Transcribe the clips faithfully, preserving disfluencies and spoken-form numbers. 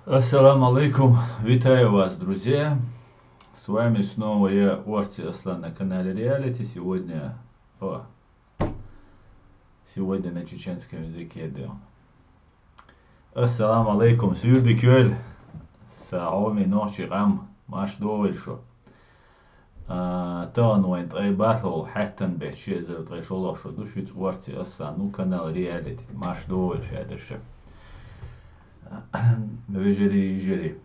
Ассаламу алейкум! Вітаю вас, друзья! С вами снова я, Орци Аслан, на канале Реалити. Сегодня... О, сегодня на чеченском языке, да. Ассаламу алейкум, суьйре дика йойла, са Ӏомий нохчий къам, марша догӀийла шу. А, тахана вайн ткъе бархӀлагӀа хьаьттан бетта, ши эзар ткъе шоллагӀа шу ду, шуьца Орци Аслан ву, канал Реалити, марша догӀийла шаьдерша. Вежарий, йижарий,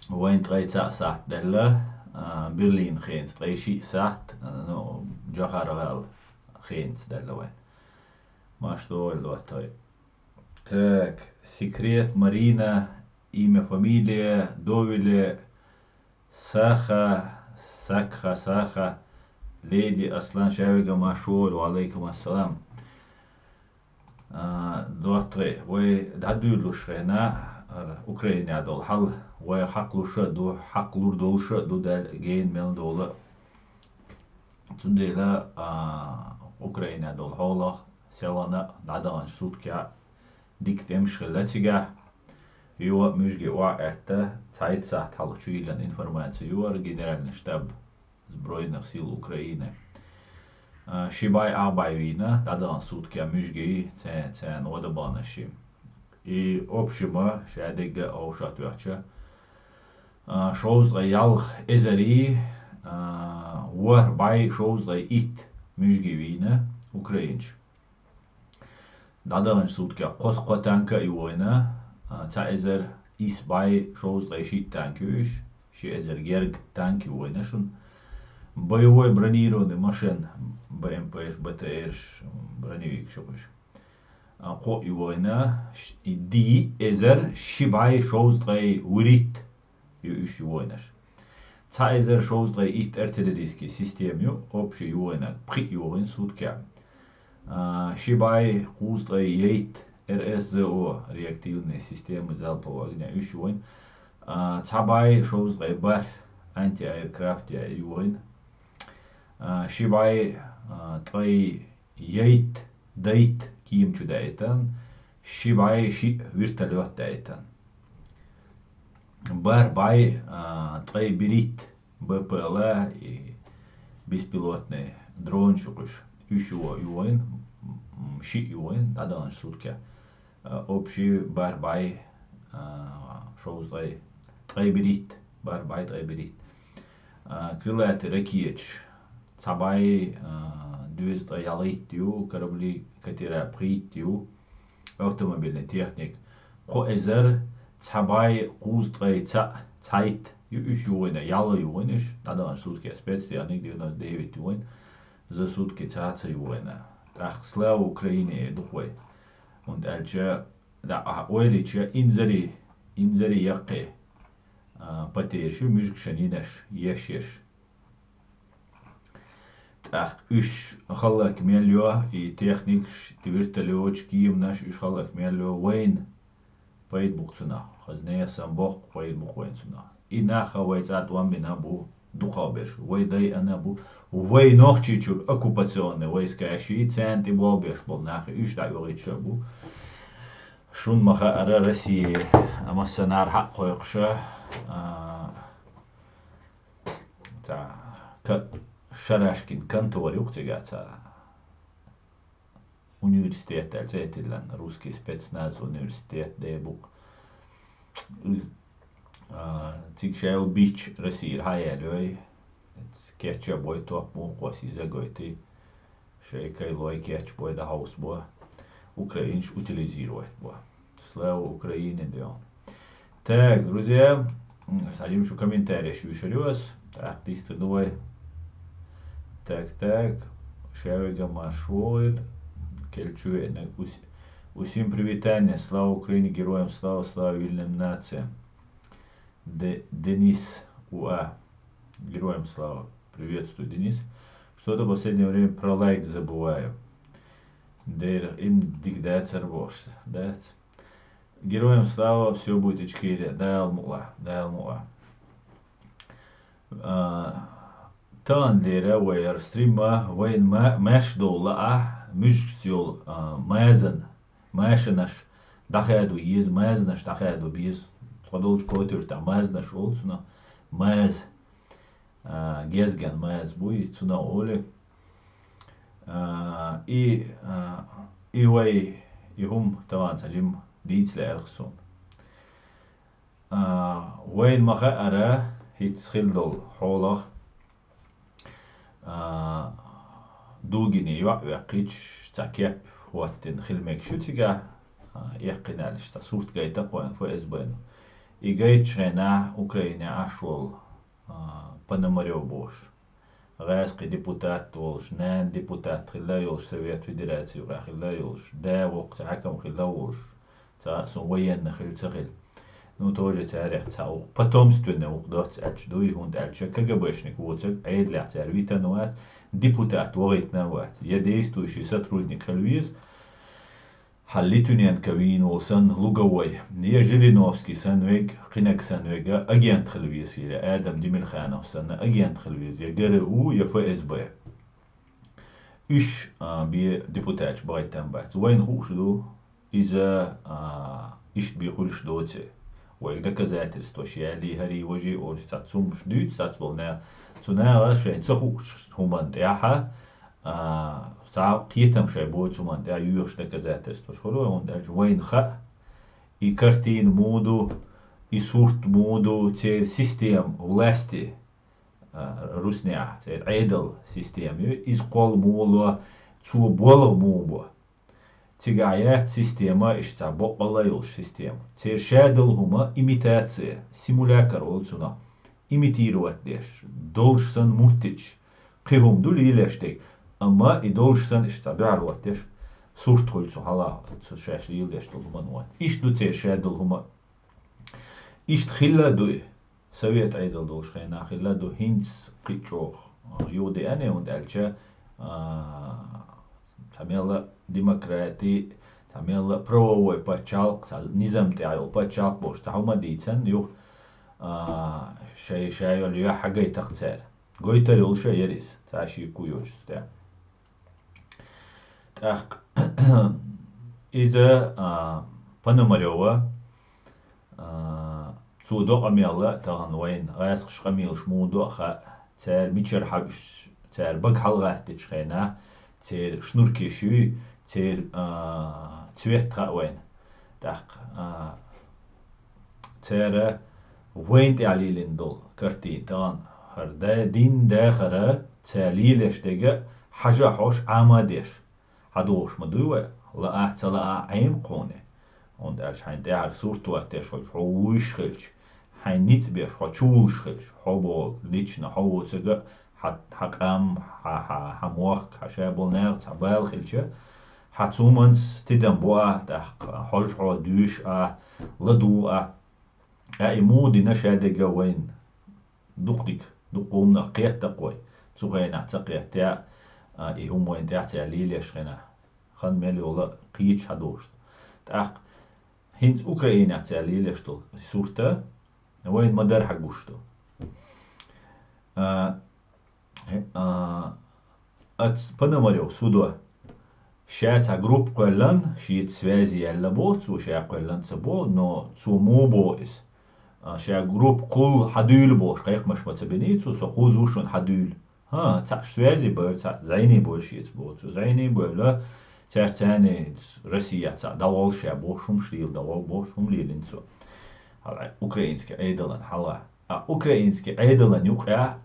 вайн ткъе цхьаъ сахьт даьлла, а, Берлин хенца ткъе шиъ сахьт, а, ну, Джохар-ГӀала хенца даьлла вайн. Марша догӀийла, доттагӀий. Так, Секрет, Марина, имя, фамилия, Довиле, Саха, Сакха, Саха, Леди, Аслан, шаверга марша вогӀийла, ва алейкум ассалам. А, доттагӀий, вай дӀадуьйлалуш хенахь, хӀара Украинехь долу хьал, вай хьакхалуш а ду, хьакхалур долуш а ду, Дала гена мел долу а. Цундела, а, Украинехь долу хьолах, селхана а, дӀадаханчу суткехь а дика тӀемаш хилла цигахь. Юха а муьжги охьа а аьтта, цхьайтта сахьт хьалха чуйиллина информаци ю хӀара Генеральный штаб Збройных сил Украины. А, ши бӀе ах бӀе вийна, дӀадаханчу суткехь муьжги, цхьа-, царна гӀо дан баханарш. И общем а, шадерг а хьовсуш а тоьхча, а, шовзткъе ялх эзарий, а, ворхӀ бӀе шовзткъе итт муьжги вийна украинчу. ДӀадаханчу суткехь кхо, кхо танка а йогӀийна, а, цхьа эзар исс бӀе шовзткъе шиъ танк ю уьш, ши эзар герга танк йогӀийна шуна. Боевой бронированный машин, Б М П-ш, Б Т Р-ш, броневикаш ю-кх уьш. А, кхо а йогӀийна, ш-, и диъ эзар ши бӀе шовзткъе вуьрхӀитта ю уьш йогӀийнарш. Цхьа эзар шовзткъе итт артиллерийский система ю, общий йогӀийнарг пхиъ йогӀийна суткехь. А, ши бӀе кхузткъе ейтта Р С З О, реактивные системы залпового огня, уьш йогӀийна. А, цхьа бӀе шовзткъе бархӀ антиаэркрафт йогӀийна. А, ши бӀе, а, ткъе ейтта, дейтта кема чу даийтина, ши бӀе шиъ вертолёт даийтина. БархӀ бӀе, а, ткъе берхӀитта Б П Л и беспилотный дронаш ю-кх уьш. Уьш ю-, йогӀийна, м, шиъ йогӀийна дӀадаханчу суткехь. А, общий бархӀ бӀе, а, шовзткъе, ткъе берхӀитта, бархӀ бӀе ткъе берхӀитта. А, крылатый ракеташ, цхьа бӀе, а, дезткъе ялхитта ю, корабли, катера пхийтта ю, автомобильный техника, кхо эзар, цхьа бӀе кхузткъе цхьаъ, цхьайтта ю уьш йогӀийна, ялла йогӀийна уьш, дӀадаханчу суткехь спецтехника девяносто девять йогӀийна, за сутки цхьаъ ца йогӀийна. ТӀаккха «Слава Украине» эр ду-кх вай. ХӀунда аьлча, дӀа а ойла йича, инзаре, инзаре яккхий, а, потеряш ю муьжгашна йинарш, еш-еш. ТӀаккха уьш хӀаллак мел йо, и техникаш, и вертолёташ, кеманаш, уьш хӀаллак мел йо, вайна пайда бу-кх цунах. Хаза нехан боккха пайда бу-кх вайна цунах. И нах а вай цӀа тӀом бина бу, дукхахберш, вай дайъина бу, вай Нохчийчуьра оккупационный войскаш, царна тӀе болх беш болу нах, уьш дӀайохуьйтуш а бу. Шуна ма-хаъара, Россия массанхьара хьакхойкхуш а, а, цхьа ка-, Шарашкин контора ю-кх цигахь цхьа университет аьлла цӀе тиллина, русский спецназ университет де бу-кх. Из, а, цига шайла бича Россияра хьа а яьллой, кечъян бой топ муххос иза а гойтий, шайн кайлой кечбой, дӀахьовсабо, украинцаш утилизировать бо. Слава Украине, дел. Так, друзья, м, схьажийна шу комментареш юьйшур ю ас. Так, дистар ду вай. Так, так. Шаверга марш вогӀийла. Кхел чу веана. Ус-, усим привитание. Слава Украине, героям слава, слава вільним націям. Де-, Денис У А. Героям слава. Приветствую, Денис. Что-то в последнее время про лайк забываю. Дера им дика дацара бохуш. Дац. Героям слава, всё будет Ичкерия. Дала мукъа, Дала мукъа. А, таханлера вай хӀара стримма, вайна ма-, маьрша долу лаахь, муьжгашца йолу, а, мазан, машинаш дӀахаьдо еза, мазанаш дӀахаьдо беза. Тхо долчу котуьртахь мазнаш олу цунах, маза, а, гезган маза буй, цунах олу. А, и, а, и вай, и хӀума тахана цхьа жимма дийца лаьара суна. А, вайна ма хаьара, хӀинца хилла долу хьолах, а, Дугине йоӀ ваьккхича, цхьа кеп хӀоттина хила мегаш ю цигахь, а, эккхина аьлча, цхьа сурт гайта кхойна ФСБ-на. И гайтачу хенахь Украине Ӏаш волу, а, Пономарёв бохуш, гӀазкхи депутат волуш, нана депутат хилла а йолуш, Совет Федерации юкъахь хилла а йолуш, да воккха цхьа хьаькам хилла а волуш, цхьа а сун военный хила ца хила. Ну, тоже царех цхьа ву-, потомственный ву-, доцца аьлча дуй, хӀунда аьлча КГБшник воцург Ӏедалехь цара витина вац, депутат вахийтина а вац. Я действующий сотрудник хила веза, хьан Литвиненко вийна волу санна, Луговой, я Жириновский санна вега, кхинаг санна вега, агент хила веза, я Адам Демирханов санна, агент хила веза, я ГРУ, я ФСБ. Уьш, а, бен депутаташ бахийтина бац. Вайна хууш ду, иза, а, иштта бен хуьлуш доций. Вайга доказательстваш ялий, хӀарий, важий олуш цхьацца хӀуманаш дуьйцу цхьацца болу наха. Цу наха шайн ца хуучу хӀуманна тӀехь, а, цхьа кхетам шайн боцу хӀуманна тӀехь йоьхуш доказательстваш хуьлу, хӀунда аьлча вайна хаьа, и картина муха ду, и сурт муха ду, церан система власти, а, руснехь, церан Ӏедал система ю, иза кхолла муха ло, цо болх муха бо. Цигахь яц система, иштта цхьа баккъалла йолуш система. Церан шадолу хӀума имитация, симулякр олу цунах, имитировать деш, долуш санна муттича, кхин хӀума ду лелош дерг, амма и долуш санна иштта цхьа дуьхьал хӀоттадеш, сурт хуьлу цу хьалха, цу шаьш леладеш долу хӀуманна хӀотта. Иштта ду церан шадолу хӀума. Иштта хилла а ду и. Совет Ӏедал долуш хенахь хилла а ду, хӀинца кхин а чӀогӀа, а, юха деана, хӀунда аьлча, а, цхьа мелла демократи, цхьа мелла правовой пачхьалкх, цхьа низам тӀехь йолу пачхьалкх бохуш, цхьа хӀума дийцан юха, а, шай, шай йолу юьхь хьагайтакх цара. Гойтар йолуш а яра иза, цхьа шеко йоцуш тӀехь. ТӀаккха иза, а, Пономарёва, а, цо до къамел а тахана вайна, гӀазкхаша къамелаш муха до а хаьа, цара мичара хьаьвсича, цара бага хьалагӀаттичу хенахь, церан шнуркаш юй, церан, а, цвет хаьа вайна. ТӀаккха, а, цара вайна тӀехь лелийна долу картина тахана, хӀара да-, дин дахар а, цара лелош дерг а хьажа а хьош, Ӏама а деш. ХьадогӀуш ма дуй вай, лаахь а, ца лаахь а, Ӏема кхуьне. ХӀунда аьлча хьайна тӀаьхьара сурт хӀоттадеш хилча, хьо вуьйш хилча, хьайн ницкъ беш, хьо чувулуш хилча, хьо боху лично, хьо воцург а, хьан, хьан къам, хьан, хьан, хьан мохк, хьан ша болу нахаца хьан бала хилча, хьан цу хӀуманца тидам бо а, тӀаккха хьожа хьо, дуьйш а, ладугӀу а. Ткъа и муха дина шадерг а вайна дукха дика, дукха хӀуманах кхетта-кх вай. Цу хенахь ца кхетта а, и хӀума вайна тӀехь цара лелош хенахь, хан мел йолу а кхеча хьадогӀуш. ТӀаккха хӀинца Украинехь цара лелош долу сурт а вайна ма-дарра хьагуш ду. А, а, Ац Пономарёв судо. Ша цхьа группа кхоьллан, шеца связи яьлла боху цо, ша кхоьллан ца боху, но цо муха боху иза. А, ша группа кхулла хьадуьйла бохуш, кхайкхамаш ма ца биний цо, со кхузза ву шуна хьадуьйла. ХӀан, цхьаъ связи бара, цхьаъ зӀене бара шеца боху цо. ЗӀене бевлла, цаьрца царна Россия цхьаъ дӀагӀолла ша бохуш, хӀумаш лела дӀагӀолла бохуш, хӀума лелийна цо. Хьала, украинский Ӏедалан хьала. А украинский Ӏедалан юкъа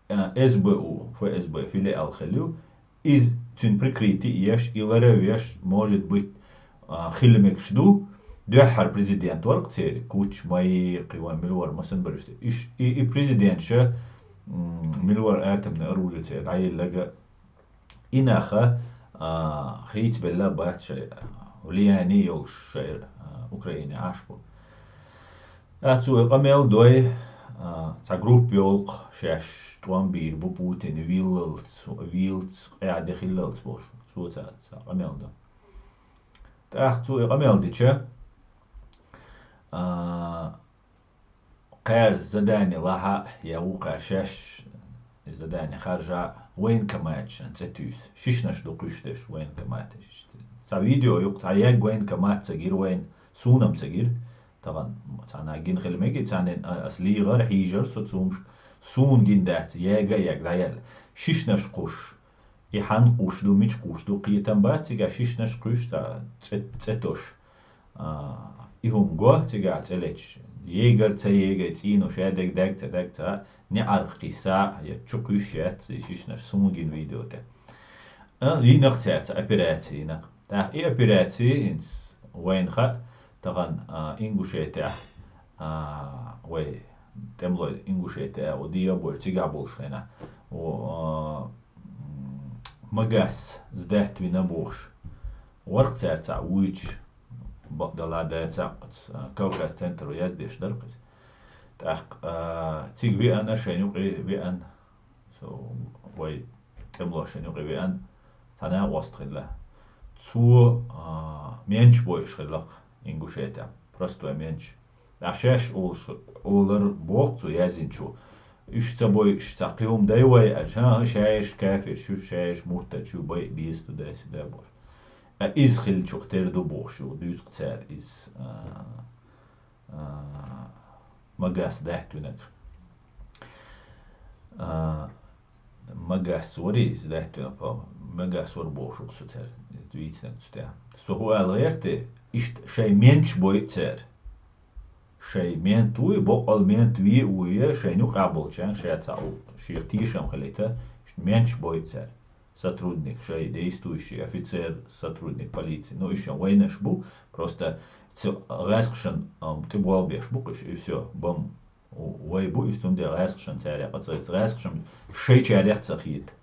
а, СБУ, ФСБ филиал хилла ю, иза цуьнан прикрытие еш, и лара а веш, может быть, а, хила мегаш ду, дуьххьара президент вара-кх церан, Кучма, кхин вайн мила вара, масанбараш. Иш-, и, и президентша, м, мила вара атомный оружие церан дӀаелларг а, и нах а, а, хийцабелла а бац шайн, а, влияние йолуш шайн, а, Украине Ӏаш бу. А, цо и къамел дой, а, цхьа группа йолу-кх, шаьш тӀом бийр бу Путин вийллалц, вийлц, къаьхьа де хиллалц бохуш. Цо цхьа, цхьа къамел до. ТӀаккха цо и къамел дича, а, кхара задание лахь а, я вукхара шаьш и задание харжа а, военкоматашна цӀе туьйсу. Шишнаш ду кхуьйсуш дерш военкоматаш. Цхьа видео ю-кх, цхьа ягга военкомат ца гира вайна, суна-м ца гира. Тахана цхьанна гина хила мега, цхьанна а-, ас лийгӀар, хьийжар со цу хӀумашка, суна гина дац, яга а яга, дӀаяьлла. Шишнаш кхуш, и хьан кхуш ду, мича кхуш ду, кхетам бац, цига шишнаш кхуьш, цӀе, цӀе тош. А, и хӀума го, цига цӀе леташ. Егар ца егай, цӀийно шадерг даг ца даг ца, неӀарх кхийса, я чу кхуьш яц, и шишнаш суна гина видео тӀа. А, йийнакх цаьрца операци йийнакх. ТӀаккха и операци хӀинца вайна хаьа, тахана, а, Ингушетия, а, вай тӀемалой Ингушетия, о, диа бой, цигахь болуш хенахь, о, а, м, Магас сдать вина бохуш. Варх цаьрца вуьйцуш, бакъдала дацахь, оцу, а, Кавказ центро яздеш дара иза. ТӀаккха, а, цига веана, шайн юкъе веана, со вай тӀемалошна юкъе веана, цхьа накъост хилла. Цо, а, менч бойуш хилла-кх Ингушетия, простой менч. Ткъа шаьш олуш, олар боху цо яздинчо. Уьш ца бойуш, цхьа кхин хӀума дай вай аьлча, хӀан, шаьш кафирш ю, шаьш муртадаш ю, бай беза туда, сюда бохуш. А иза хиллачух тера ду бохуш ю, дуьйцу-кх цара иза, а, а, Магас даьттинарг. А, Магас вари иза даьттинарг, по-, Магас вара бохуш ву-кх со цара, вийцинарг цу тӀехь. Со хӀун ала гӀерти, иштта шайн менч бойу цара. Шайн мент вуй, боккъал мент ве а вуй, шайн юкъа болчарна ша ца у, шех тешам хилийта, иштта менч бойу цара. Сотрудник, шайн действующий офицер, сотрудник полиции. Ну, уьш вайнаш бу, просто ца гӀаьскхашан, ам, тӀе болх беш бу-кх уьш, и всё, бам, у-, вай бу уьш, цундела гӀаьскхашан царех, ца гӀаьскхашан шайчарех ца хета.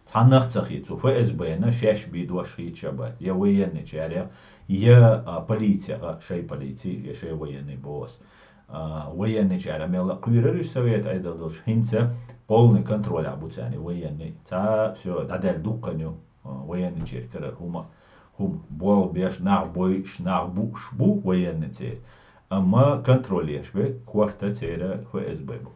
Цхьаннах ца хета, цу ФСБ-на шаьш бен дош хета ша бац, я военныйчарех, я, а, полицех, шай полици, я шай военный босс. А, военныйчара мелла а кхоьрура уьш совет Ӏедал долуш, хӀинца полный контролехь бу царна военный. Цхьа, всё, дӀадаьлла дуккха ю, а, военныйчеран карара хӀума, хӀума болх беш, нах бойуш, нах бууш бу военный церан. Амма контроль еш бен корта церан ФСБ бу.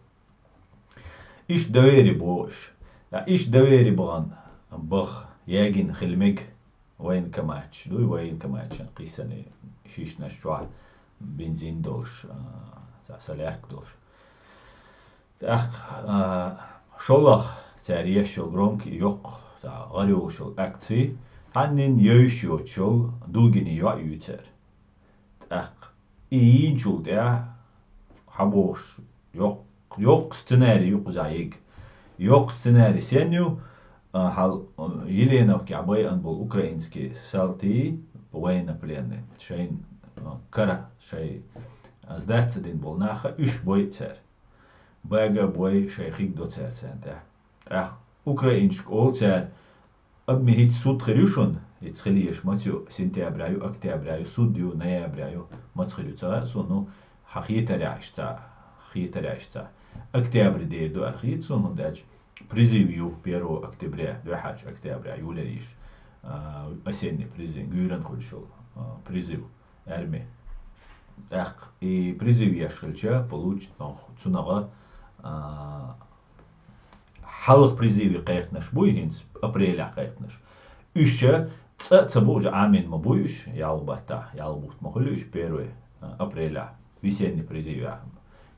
Иштта доверие боху уьш. Ткъа иштта доверие бахана, баха, ягийна хила мега военкоматаш. Дуй военкоматашна кхиссана шишнаш чохь бензин долуш, а, цхьа солярка долуш. ТӀаккха, а, шолгӀа цара еш йолу громкий йоккха, цхьа гӀара йолуш йолу акций, цхьаннан йовзуш йоцуш йолу Дугин йоӀ ю цара. ТӀаккха и йийначул тӀаьхьа хьан бохуш, йоккха, йоккха сценарий ю кхузахь йига. Йоккха сценарий сен ю, а, хьал, а, Еленовкехь байъан болу украинский салтий, военнопленный, шайн, а, кара, шайн сдать ца дина болу наха уьш бойу цара. Бага а бой, шайн хиг до цара царна тӀехь. ТӀаккха украинчка олу цара, амма хӀинца суд хир ю шуна, хӀинца хила езаш маца ю, сентября ю, октября ю, суд ю, ноября ю, маца хир ю ца хаьа суна, ну, хьан хетарехь иштта ца, хетарехь иштта ца. Октябрь дера ду аьлла хета суна, хӀунда аьлча призыв ю первого октября, дуьххьарчу октября, юлера йиш, а, осенний призыв, гуьйранна хуьлуш йолу, а, призыв, арми. ТӀаккха и призыв еш хилча, получит, ну, цунах, а, хьалха призыве кхайкхинарш буй хӀинца, апрелехь кхайкхинарш. Уьш ша цкъа а ца бу, уже Ӏамийна ма буй уьш, ялх баттахь, ялх бутт ма хуьлу уьш первый, а, апрелехь, весенний призыв яхна.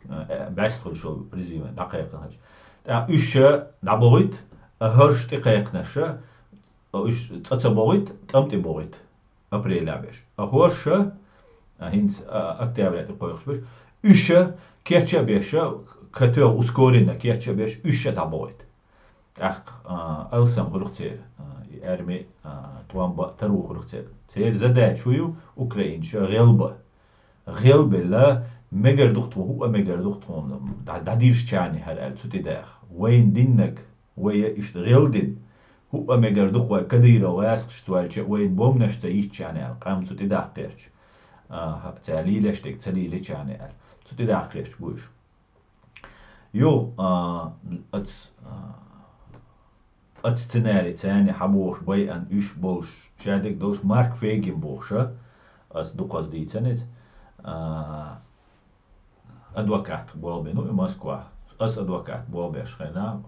А, бӀаьста хуьлуш йолу призыве дӀакхайкхинарш. ТӀаккха уьш ша дӀабохуьйту, а хӀорш тӀе кхайкхинарш, а, уьш цкъа ца бохуьйту, тӀам тӀе бохуьйту. Апрелехь беш. А хӀорш, а, хӀинца, а, октября тӀе кхойкхуш беш. Уьш, кечъян беш, катоьгӀа ускоренно кечъян беш, уьш дӀабохуьйту. ТӀаккха, а, алсам хуьлу-кх церан, а, и арми, а, тӀом бан таро хуьлу-кх церан. Церан задача хӀун ю, украинча гӀелба. ГӀелбелла, мегар ду-кх тхуна, хӀуъа мегар ду-кх тхуна, дӀа-, дӀадирзичарна хӀара аьлла, цу тӀе даха. Вайна диннарг, вай иштта гӀелдина, хӀуъа мегар ду-кх вай Кадыров гӀаскхашца ваьлча, вайна бомбанаш ца йитчарна аьлла, къам цу тӀе даккхарча, а, ца лелаш дерг ца лелачарна аьлла, цу тӀе даккхарча бу уьш. Юха, а, ац, а, ац сценарий царна хьан бохуш байъан уьш болуш, шадерг долуш Марк Фейгин бохуша, ас дукхаза дийцан иза, а, адвокат болх бина ву и Москва. Ас адвокат болх беш хенахь,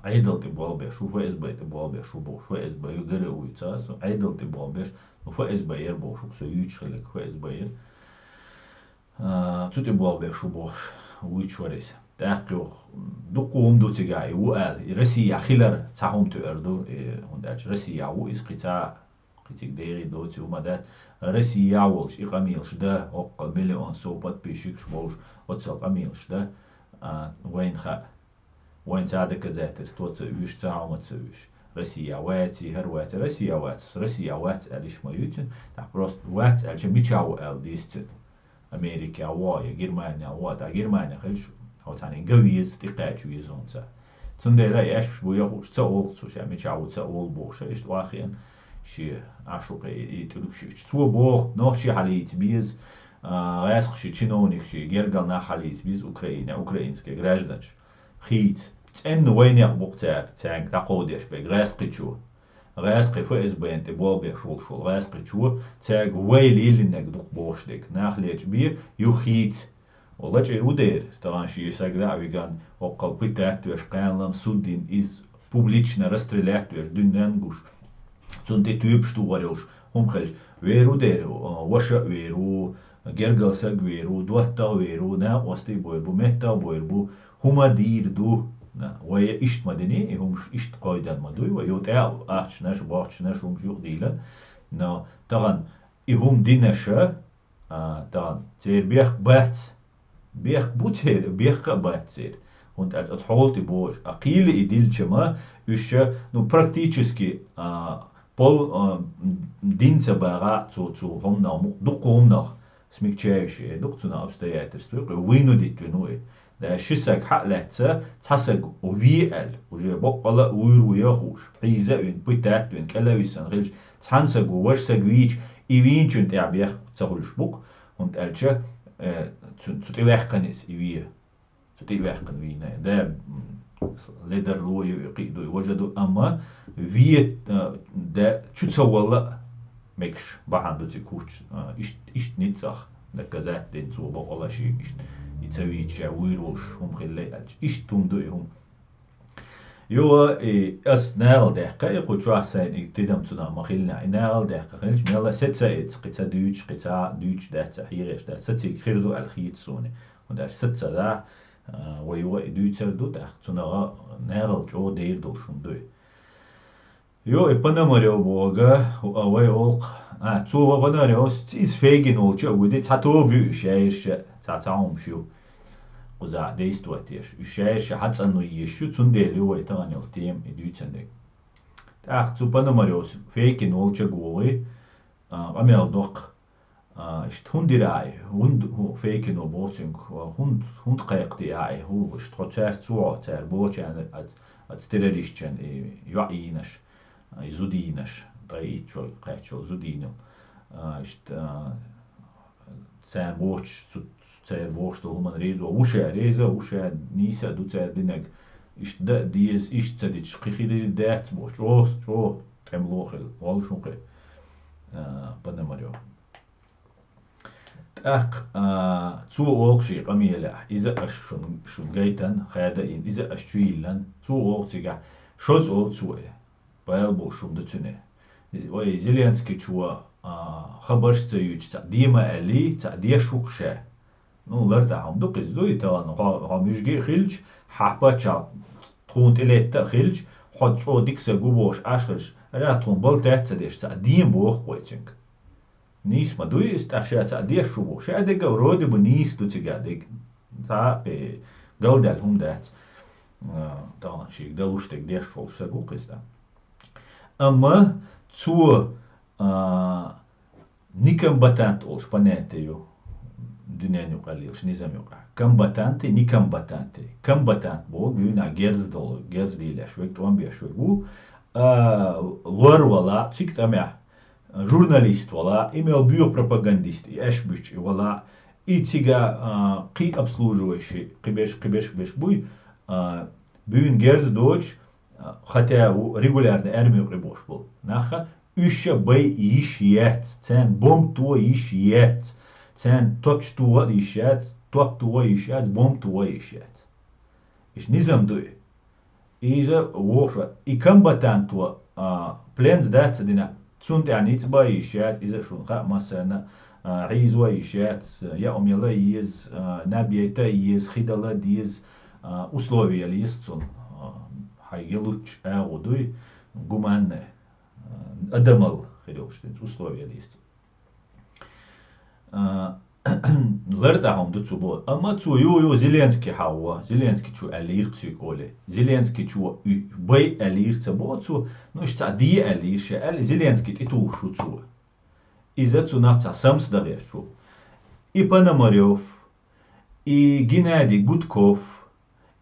Ӏедал тӀе болх беш ву, ФСБ тӀе болх беш ву бохуш, ФСБ ю, ГРУ ю ца, со Ӏедал тӀе болх беш, ну, ФСБ яра бохуш, со юьйцуш хилларг ФСБ яра. А, цу тӀе болх беш ву бохуш, вуй чу вара иза. ТӀаккха юха дукха хӀума ду цигахь и ву аьлла. И Россия хилар цхьа хӀума тоьар ду, и, хӀунда аьлча Россия ву иза кхин цхьа, кхин цига дегӀе доцу хӀума дац. Россия волчу и къамелаш дан, хӀоккхул миллион сов подписчикаш болуш, оццул къамелаш дан, а, вайна хаьа. Вайн цхьа доказательство ца уьш, цхьа хӀума ца уьш. Россия вац, хӀара вац, Россия вац, Россия вац аьлла иштта ма ю цуьнан. ТӀаккха просто вац аьлча, мичахь ву аьлла деза цуьнан. Америкехь ву, я Германехь ву, ткъа Германехь хилча, хьо цхьаьна ган веза, тӀекхача веза хӀунца. Цундела и аьшпаш бу я хууш, ца олу цо ша, мичахь ву ца олу бохуш, иштта вахиъна шен Ӏаш ву кхе и тӀулг шиъча. Цо боху, нохчий хьалийца беза, а, гӀаьскхий чиновникаш, гергара нах хьалийца беза Украинехь, украинский гражданаш. Хийца. ЦӀенна вайнех бу-кх цара, цаьрга дӀакховдеш берг гӀаьскхичо. ГӀаьскхи ФСБ-н тӀе болх беш волуш волу гӀаьскхичо, цаьрга вай лелийнарг ду-кх бохуш дерг. Нах лечкъа бе, юха хийца. О, лачкъийр ву дера, тахана шен саг дӀа а вигна, хӀоккхул пытать веш, кханаллам суд дина, иза публично расстрелять веш, дуьненна гуш. Цунна тӀе тоьпаш тухур йолуш хӀума хилча, вер ву дера, о, ваша а вер ву, гергара саг вер ву, доттагӀа вер ву, накъостий а бойр бу, меттах а бойр бу, хӀума дийр ду. На, вай иштта ма дини, и хӀумаш иштта кхойдан ма дуй вай, ю тӀе а ахчанаш, бохчанаш, хӀумаш юкъа дийла. Но тахана и хӀума динаша, а, тахана церан бехк бац. Бехк бу церан, бехк а бац церан. ХӀунда аьлча оцу хьола тӀе бохуш, а кхийла и дилча ма, уьш ша, ну, практически, а, пол, а, дин ца багӀа цо, цо хӀуманах, мукъ-, дуккха хӀуманах, смягчающие, дукха цунах обстоятельства, кху вынудить вина ву и. Да, ши саг хьа а лаьцна, цхьа саг ве аьлла, уже боккъала а вуьйр ву я хууш, хьийза а вина, пытать а вина, кӀел а висина хилча, цхьана саго важа саг вийча, и вийначун тӀехь бехк ца хуьлуш бу-кх, хӀунда аьлча, э, цу, цу тӀе ваьккхина иза и ве. Цу тӀе а ваьккхина вийна. Да, м, ледарло ю, и кхин а ду, и важа ду, амма ве, э, да, чу ца вала а мегаш бахьана ду цига хӀуттуш, э, ишт-, иштта ницкъах доказать дина цо бокъала шен иштта. И ца вийча ша вуьйр волуш хӀума хилла аьлча. Иштта хӀума ду и хӀума. Юха и ас нагӀал даьккха, и кху чохь сайна и тидам цунах ма хилинехь, и нагӀал даьккха хилча, мелла а сеца а эца, кхин ца дуьйцуш, кхин ца дуьйцуш дац, ца хьегӀеш дац, сацига хир ду аьлла хета суна. ХӀунда аьлча саца да, а, вай юха и дуьйцар ду, тӀаккха цунах нагӀал чӀогӀа дер долуш хӀума ду и. Йо, и Пономарёв боху, а, вай олу-кх. А, цо ва Пономарёвс, иза Фейгин волчу а вуьди, цхьа тоба ю уьш шаьрша, цхьа, цхьа хӀумаш ю. Кхузахь действовать еш. Уьш шаьрша хьацӀанну еш ю, цундела ю вай тахана йолу тема и дуьйцан дерг. ТӀаккха цу Пономарёвс Фейгин волчу а вогӀий, а, къамел доккху. А, иштта хӀунда дира ахь и? ХӀунда хӀу-, Фейкино боху цуьнга, хӀунда, хӀунда кхайкхади ахь и? ХӀу, иштта хьо цаьрца цо, цара бохучарна аца, аца террористчан и йоӀ йийнаш, и зуда йийнаш, ткъа и итт шо кхаьччалла зуда йийна. А, иштта, а, царна бохучу, цу, церан бохуш долу хӀуманна реза ву ша, реза ву ша, нийса а ду цара динарг. Иштта дан а деза, иштта ца дича, кхин хир дац боху, чӀогӀа, чӀогӀа тӀемало хила, воллушехь, а, Пономарёв. ТӀаккха, а, цо олу шен къамелехь, иза аша шун, шун гайтан, хаьда йина, иза аша чу йиллан, цо олу цигахь, шозза олу цо и, бала болуш хӀума ду цуьнан. Вай Зеленскийчо, а, хабарш ца юьйцуш, цхьаъ де ма аьллий, цхьаъ деш ву-кх ша. Ну, лартӀехь хӀума ду-кх иза, дуй, тахана хьо, хьо муьжге а хилча, хьан паччахь тхуна тӀелетта а хилча, хьо чӀогӀа дика саг ву бохуш Ӏаш хилча, ара тхуна бала тӀе а ца деш, цхьаъ де ма боху-кх вай цуьнга. Нийса ма дуй иза, тӀаккха ша цхьаъ деш ву боху. Ша дегга вроде бы нийса ду цигахь дерг. Цхьа а кхин галдаьлла хӀума дац. А, тахана шега далуш дерг деш волуш саг ву-кх иза. Амма цо, а, некомбатант олуш понятие ю дуьненан юкъахь лелаш, низам юкъахь. Комбатанты, некомбатанты. Комбатант боху дуьйна герз долу, герз лелаш верг, тӀом беш верг ву. А, лор вала, цига тӀамехь журналист вала, и мел боьха пропагандист, и аьшпаш буьйцуш и вала, и цига, а, кхин обслуживающий, кхин берш, кхин берш, берш буй, а, буьйна герз доцуш, а, хотя ву регулярно арми юкъе болуш болу нах, уьш а бай йиш яц, царна бомба тоха йиш яц, царна топча тоха а йиш яц, топ тоха а йиш яц, бомба тоха а йиш яц. Иштта низам ду и. Иза вохуш вац. И комбатанто, а, пленца дац а дина, цунна тӀехь ницкъ бан йиш яц, иза а шуна хаьа массарна, А, хьийза а йиш яц, яа мела а еза, а, наб яйта а еза, хи дала а деза, а, условия яла еза цунна. А, хьайга лучча агӀо дуй, гуманная, а, адамал хир йолуш динца условия яла еза цунна. А, лар тӀехь хӀума ду цу боху. Амма цо ю, ю Зеленский хьан ву, Зеленский чу аьллийра кхуьга оле. Зеленский чу и бай аьллийра ца боху цо, ну, иштта цхьа де аьллийра ша аьлла, Зеленский тӀетухуш ву цо. Иза цунах цхьа самса дан гӀерташ ву. И Пономарёв, и Геннадий Гудков,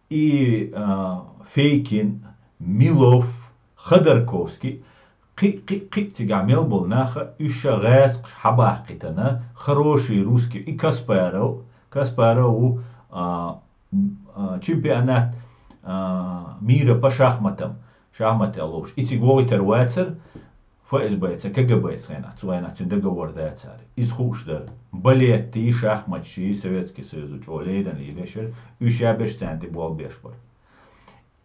и, а, Фейкин, Милов, Ходорковский, кхин, кхин, кхин цигахь мел болу наха, уьш ша гӀаскхаш хьабаккхийтина, хороший русский, и Каспаров, Каспаров ву, а, м, а, чемпионат, а, мира по шахматам, шахматехь ловш. И цига вогӀийтар вацара, ФСБ-ца, КГБ-ца хенахь, цу хенахь цуьнан договор дацара. Иза хууш дара. Балеттий, шахматчий, Советский Союзо чӀогӀа лерина лелаш яра, уьш а берш царна тӀе болх беш бара.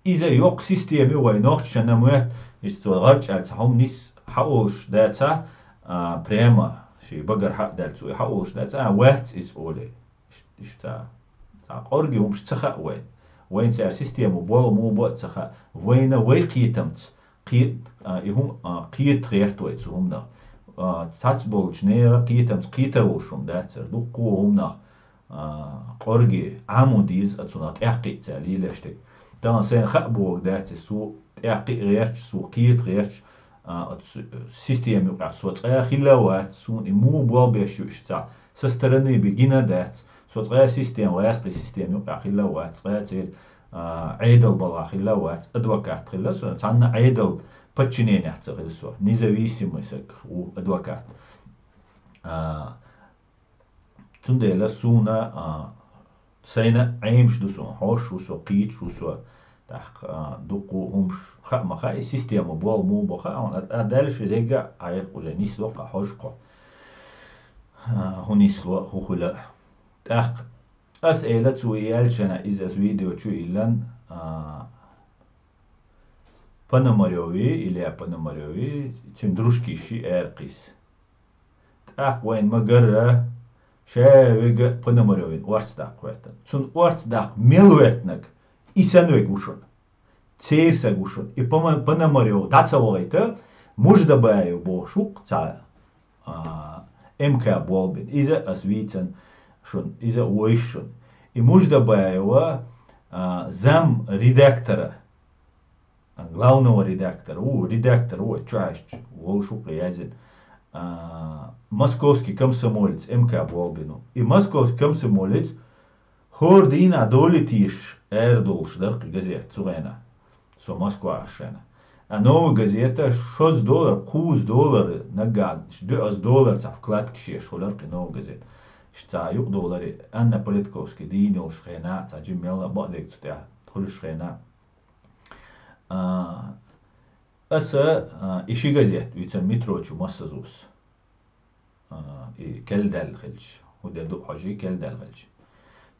Иза йоккха система ю вайн нохчашна моьтту, иштта цо гӀарчӀаьлла цхьа хӀума нис хьаолуш дацахь, а, прямо шен багара хьа а даьлла цо хьаолуш дацахь, а, вац иза олий. Иштта, цхьа къорги хӀумаш ца хаьа вайна. Вайна цара система болу муха бо а ца хаьа. Вайна вай кхетамца кхе-, а, и хӀума, а, кхета гӀерта вай цу хӀуманах. А, цхьацца болчу нехан кхетамца кхетар волуш хӀума дацара. Дуккха хӀуманах, а, къорги Ӏамо деза а цунах тӀаьхьакхиъ ца лелаш дерг. Тахана сайна хаа бохург дац иза, цо тӀаьхьакхиъ гӀерташ, цо кхета гӀерташ, а, оцу система юкъахь со цкъа а хилла а вац, суна и муха болх беш ю иштта цхьа со стороны бен гина а дац, со цкъа а система, гӀаскхийн система юкъахь хилла а вац, цкъа а церан, а, Ӏедал балхахь хилла а вац, адвокат хилла со, цхьанна Ӏедал подчиненехь ца хилла со, независимый саг ву адвокат. А, Цундела суна, а, сайна Ӏемаш ду суна, хьош ву со, кхеташ ву со, тӀаккха, а, дуккха хӀумаш хаа ма хаьа, и система болх муха бо хаьа хьуна, а, дальше дерриге а Ӏеха уже нисло кху хьожа кхо. А, хӀун нисло, хӀун хуьлу. ТӀаккха ас эла цо и аьллачу хенахь, иза ас видео чу иллан, а, Пономарёви, Илья Пономарёви, цуьнан дружкаш шиъ аьркхийса. ТӀаккха вайна ма-гарра, ша вега Пономарёвин орца даккха хӀоьттина. Цунна орца даккха мел хӀоьттинарг, и санна вега ву шуна. Церан саг ву шуна. И Пома-, Пономарёв дӀа ца вахийта, Муждабаев бохуш ву-кх цхьа, а, МК болх бина. Иза ас вийцина шуна, иза а вуьйш шуна. И Муждабаева, а, зам редактора, главного редактора, ву, редактор ву, чу хьаьжча, волуш ву-кх яздина. А, московский комсомолец, МК болх бина ву. И московский комсомолец хӀора дийнахь доле тешаш арадолуш дара-кх и газета цу хенахь. Со Москва Ӏаш хенахь. А «Новая газета» шозза доллар, кхузза доллар, наггахь доьазза доллар цхьа вкладкаш еш хуьлура-кх и «Новая газета». Иштта цхьа юкъадоларе Анна Политковская дийна йолуш хенахь, цхьа жима мелла а бакъдерг цу тӀехь хуьлуш хенахь. А, аса, а, и ши газет вуьйцан метро чу массаза вус. А, и керла даьлла хилча, хӀун де ду хьожий, керла даьлла хилча.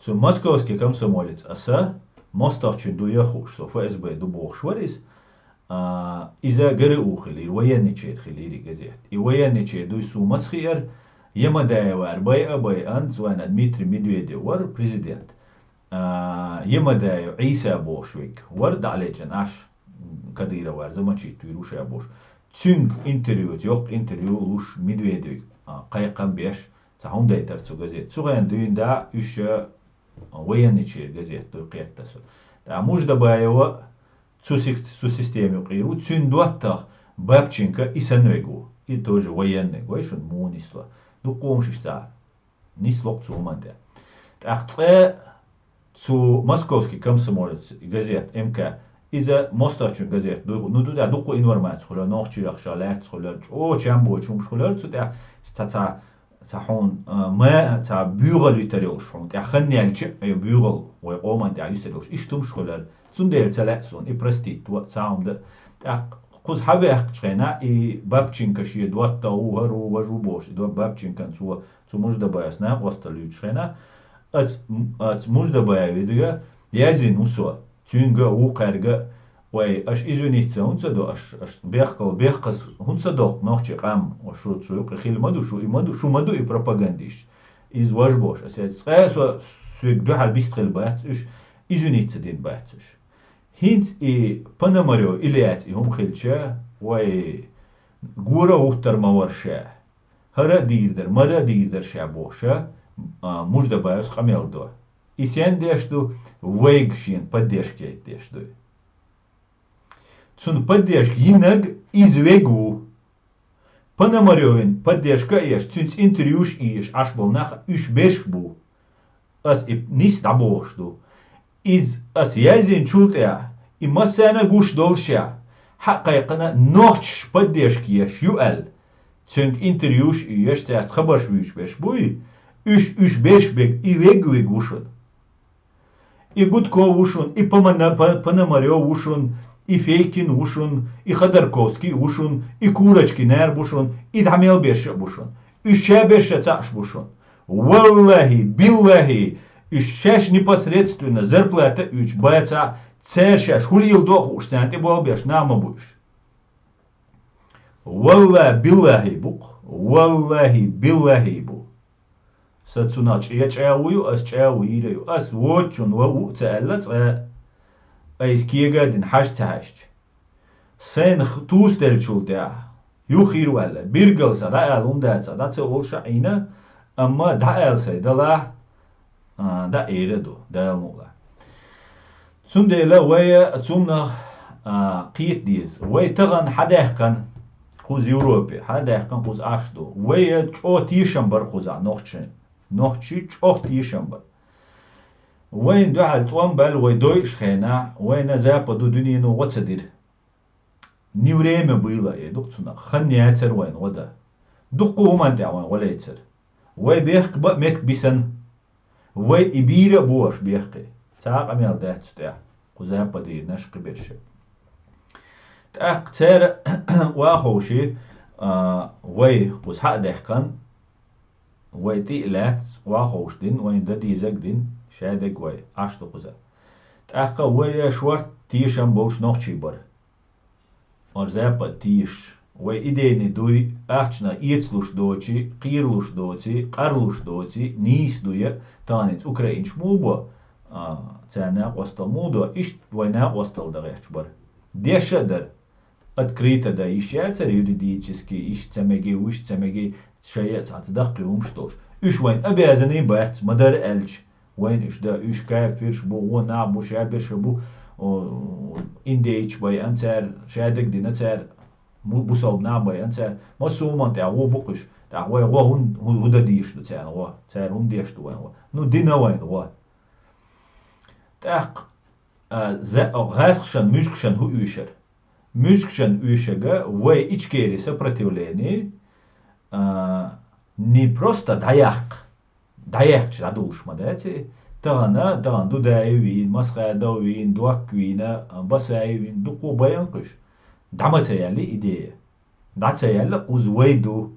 Цу московский комсомолец аса, мостагӀчун ду ян хууш, со ФСБ ду бохуш вара иза. А, иза ГРУ хилира, военный чер хилира и газет. И военный чер дуй суна маца хиара, Ямадаевара байа а байъан, цу вайна Дмитрий Медведев вара президент. А, Ямадаев Ӏийса бохуш вег вара дӀалечкъина Ӏаш, Кадыровара замочить вийр ву ша бохуш. Цуьнга интервью, йоккха интервью луш Медведевга, а, кхайкхам беш, цхьа хӀума дайтар цу газет. Цу хенахь дуьйна да уьш, а, военный чер газет дуй кхетта со. ТӀаккха Муждабаева цу сих-, цу система юкъера ву, цуьнан доттагӀа Бабченко и санна вег ву. И тоже военный, вай шуна муха нисло. Дуккха хӀумаш иштта нисло-кх цу хӀуманна тӀе. ТӀаккха цкъа цу московский комсомолец газет МК, иза мостагӀчун газет ду, ну, ду тӀехь дуккха информаци хуьлура, нохчех ша лаьцна хуьлура, чӀогӀа чам боцу хӀумаш хуьлура цу тӀехь, цхьа, цхьа, цхьа хьуна, а, ма, цхьа буьйгӀал витар йолуш хьуна, тӀехь хан яьлча а, э, буьйгӀал вай къоман тӀехь юьсур йолуш, иштта хӀумаш хуьлура. Цундела ца лаьа суна, и простить во, цхьа хӀума дан. ТӀаккха кхуза хьабаьккхачу хенахь, и Бабченко шен доттагӀа ву, хӀара ву, важа ву бохуш, и до-, Бабченкон цо цу Муждабаевс накъосталла юьйцуш хенахь, аца, аца Муждабаевга яздина ву со, цуьнга а, вукхаьрга Вай, аш извиниться хӀунца до, аш, аш бехкал, бехкас хӀунца доккху нохчи къам, ва шу цу юкъе хила ма ду, шу и ма ду, шу ма ду и пропагандист. Из важ бош, ас яц цкъа со суьг дуьхьал бист хила бац уьш, извиниться дин бац уьш. ХӀинца и Пономарёв Ильяц и хӀума хилча, вай, гора уттар ма вар ша. ХӀара а дийр дара, мара а дийр дара ша бохуша, а, Муждабаевс къамел до. И сен деш ду, вайга шена поддержка яйтта деш ду. Цунна поддержка йиннаг иза вег ву. Пономарёвин поддержка а еш, цуьнца интервьюш а еш, Ӏаш болу нах уьш берш бу. Ас и нис дӀабохуш ду. Иза ас яздинчул тӀаьхьа, и массарна гуш долуш я, хьа а кхайкхина, нохчаш поддержка еш ю аьлла, цуьнга интервьюш а еш, цаьрца хабарш вуьйцуш берш буй, уьш, уьш берш бег, и вег-вег ву шуна. И Гудко ву шуна, и Памана-, Па-, Пономарёв ву шуна, и Фейкин ву шуна, и Ходорковский ву шуна, и Курочкин ара бу шуна, и дӀа мел берш а бу шуна. Уьш ша берш а цхьаъш бу шуна. Валлахи, биллахи, уьш шаьш непосредственно зарплата а уьйцуш бацахь, цара шаьш хӀун леладо а хууш, царна тӀе болх беш нах ма бу уьш. Валлахи, биллахи бу-кх. Валлахи, биллахи бу. Сан цунах чӀ-, я чӀагӀо ю, ас чӀагӀо йийр а ю. Ас воцучунна ва ву а ца аьлла цкъа а. Айса кега а дина хьажа ца хьаьжча. Сайна х-, тусаделлачул тӀаьхьа юха хир ваьлла. Биргал сан дӀаала хӀума дац, дӀа ца олуш а Ӏийна, амма дӀаала сайн далахь, а, дӀа а эр а ду, Дала мукъ лахь. Цундела вай цунах, а, кхета деза. Вай тахана хьадаьккхина кхуза Европе, хьадаьккхина кхуза Ӏаш ду. Вай чӀогӀа тешам бар кхузахь нохчийн. Нохчий чӀогӀа тешам бар. Вайна дуьхьал тӀом баьлла вай дойуш хенахь, вайна Западо, дуьнено гӀо ца дира. Не время было, э, ду-кх цунах. Хан яцара вайна гӀо дан. Дуккха хӀуманна тӀехь вайна гӀо лецара. Вай бехк бан а меттиг бисина. Вай и бийр а бу аша бехке. Цхьа а къамел дац цу тӀехь. Кху Западернаш кхиберш. ТӀаккха цара охьаховший, а, вай кхуза хьа а даьккхина, вай тӀе а лаьцна, охьаховш дина, вайна дан дезаг а дина, шадерг вай, Ӏаш ду кхуза. ТӀаккха вай шорта тешам болуш нохчий бара. Ор Запад тийшаш. Вай идейный дуй, ахчанах эцалуш доций, кхералуш доций, къарлуш доций, нийса дуй а, тахана иза украинчу муха бо, а, царна накъостал муха до, иштта вай накъостал дан гӀерташ бара. Деш а дара. Открыто дан йиш яцара юридически, иштта ца меги, уьш ца меги, шайа а цхьацца даккхий хӀумаш долуш. Уьш вайн обязанный бац, ма дара аьлча. Вайна уьш дан, уьш кафирш бу, вон нах бу, шаберш бу, о, индейчу байъан цара, шадерг дина цара, му-, бусалба нах байъан цара. Массо а хӀуманна тӀехь гӀо бу кхуьш. ТӀаккха вай гӀо хӀун, хӀун, хӀун дан дийш ду царна гӀо? Цара хӀун деш ду вайн гӀо? Ну, дина вайн гӀо. ТӀаккха, а, за-, гӀаскхашан, муьжгашан хӀу уьйшар? Муьжгашан уьйшага вай Ичкери сопротивление, а, не просто дӀаяккха. ДӀаехча дӀадуллуш ма дац и. Тахана, тахана Дудаев вийна, Масхадов вийна, Док вийна, Басаев вийна, дукха байъан кхуьш. ДӀа ма ца яьлла идея. ДӀа ца яьлла кхуза вай ду.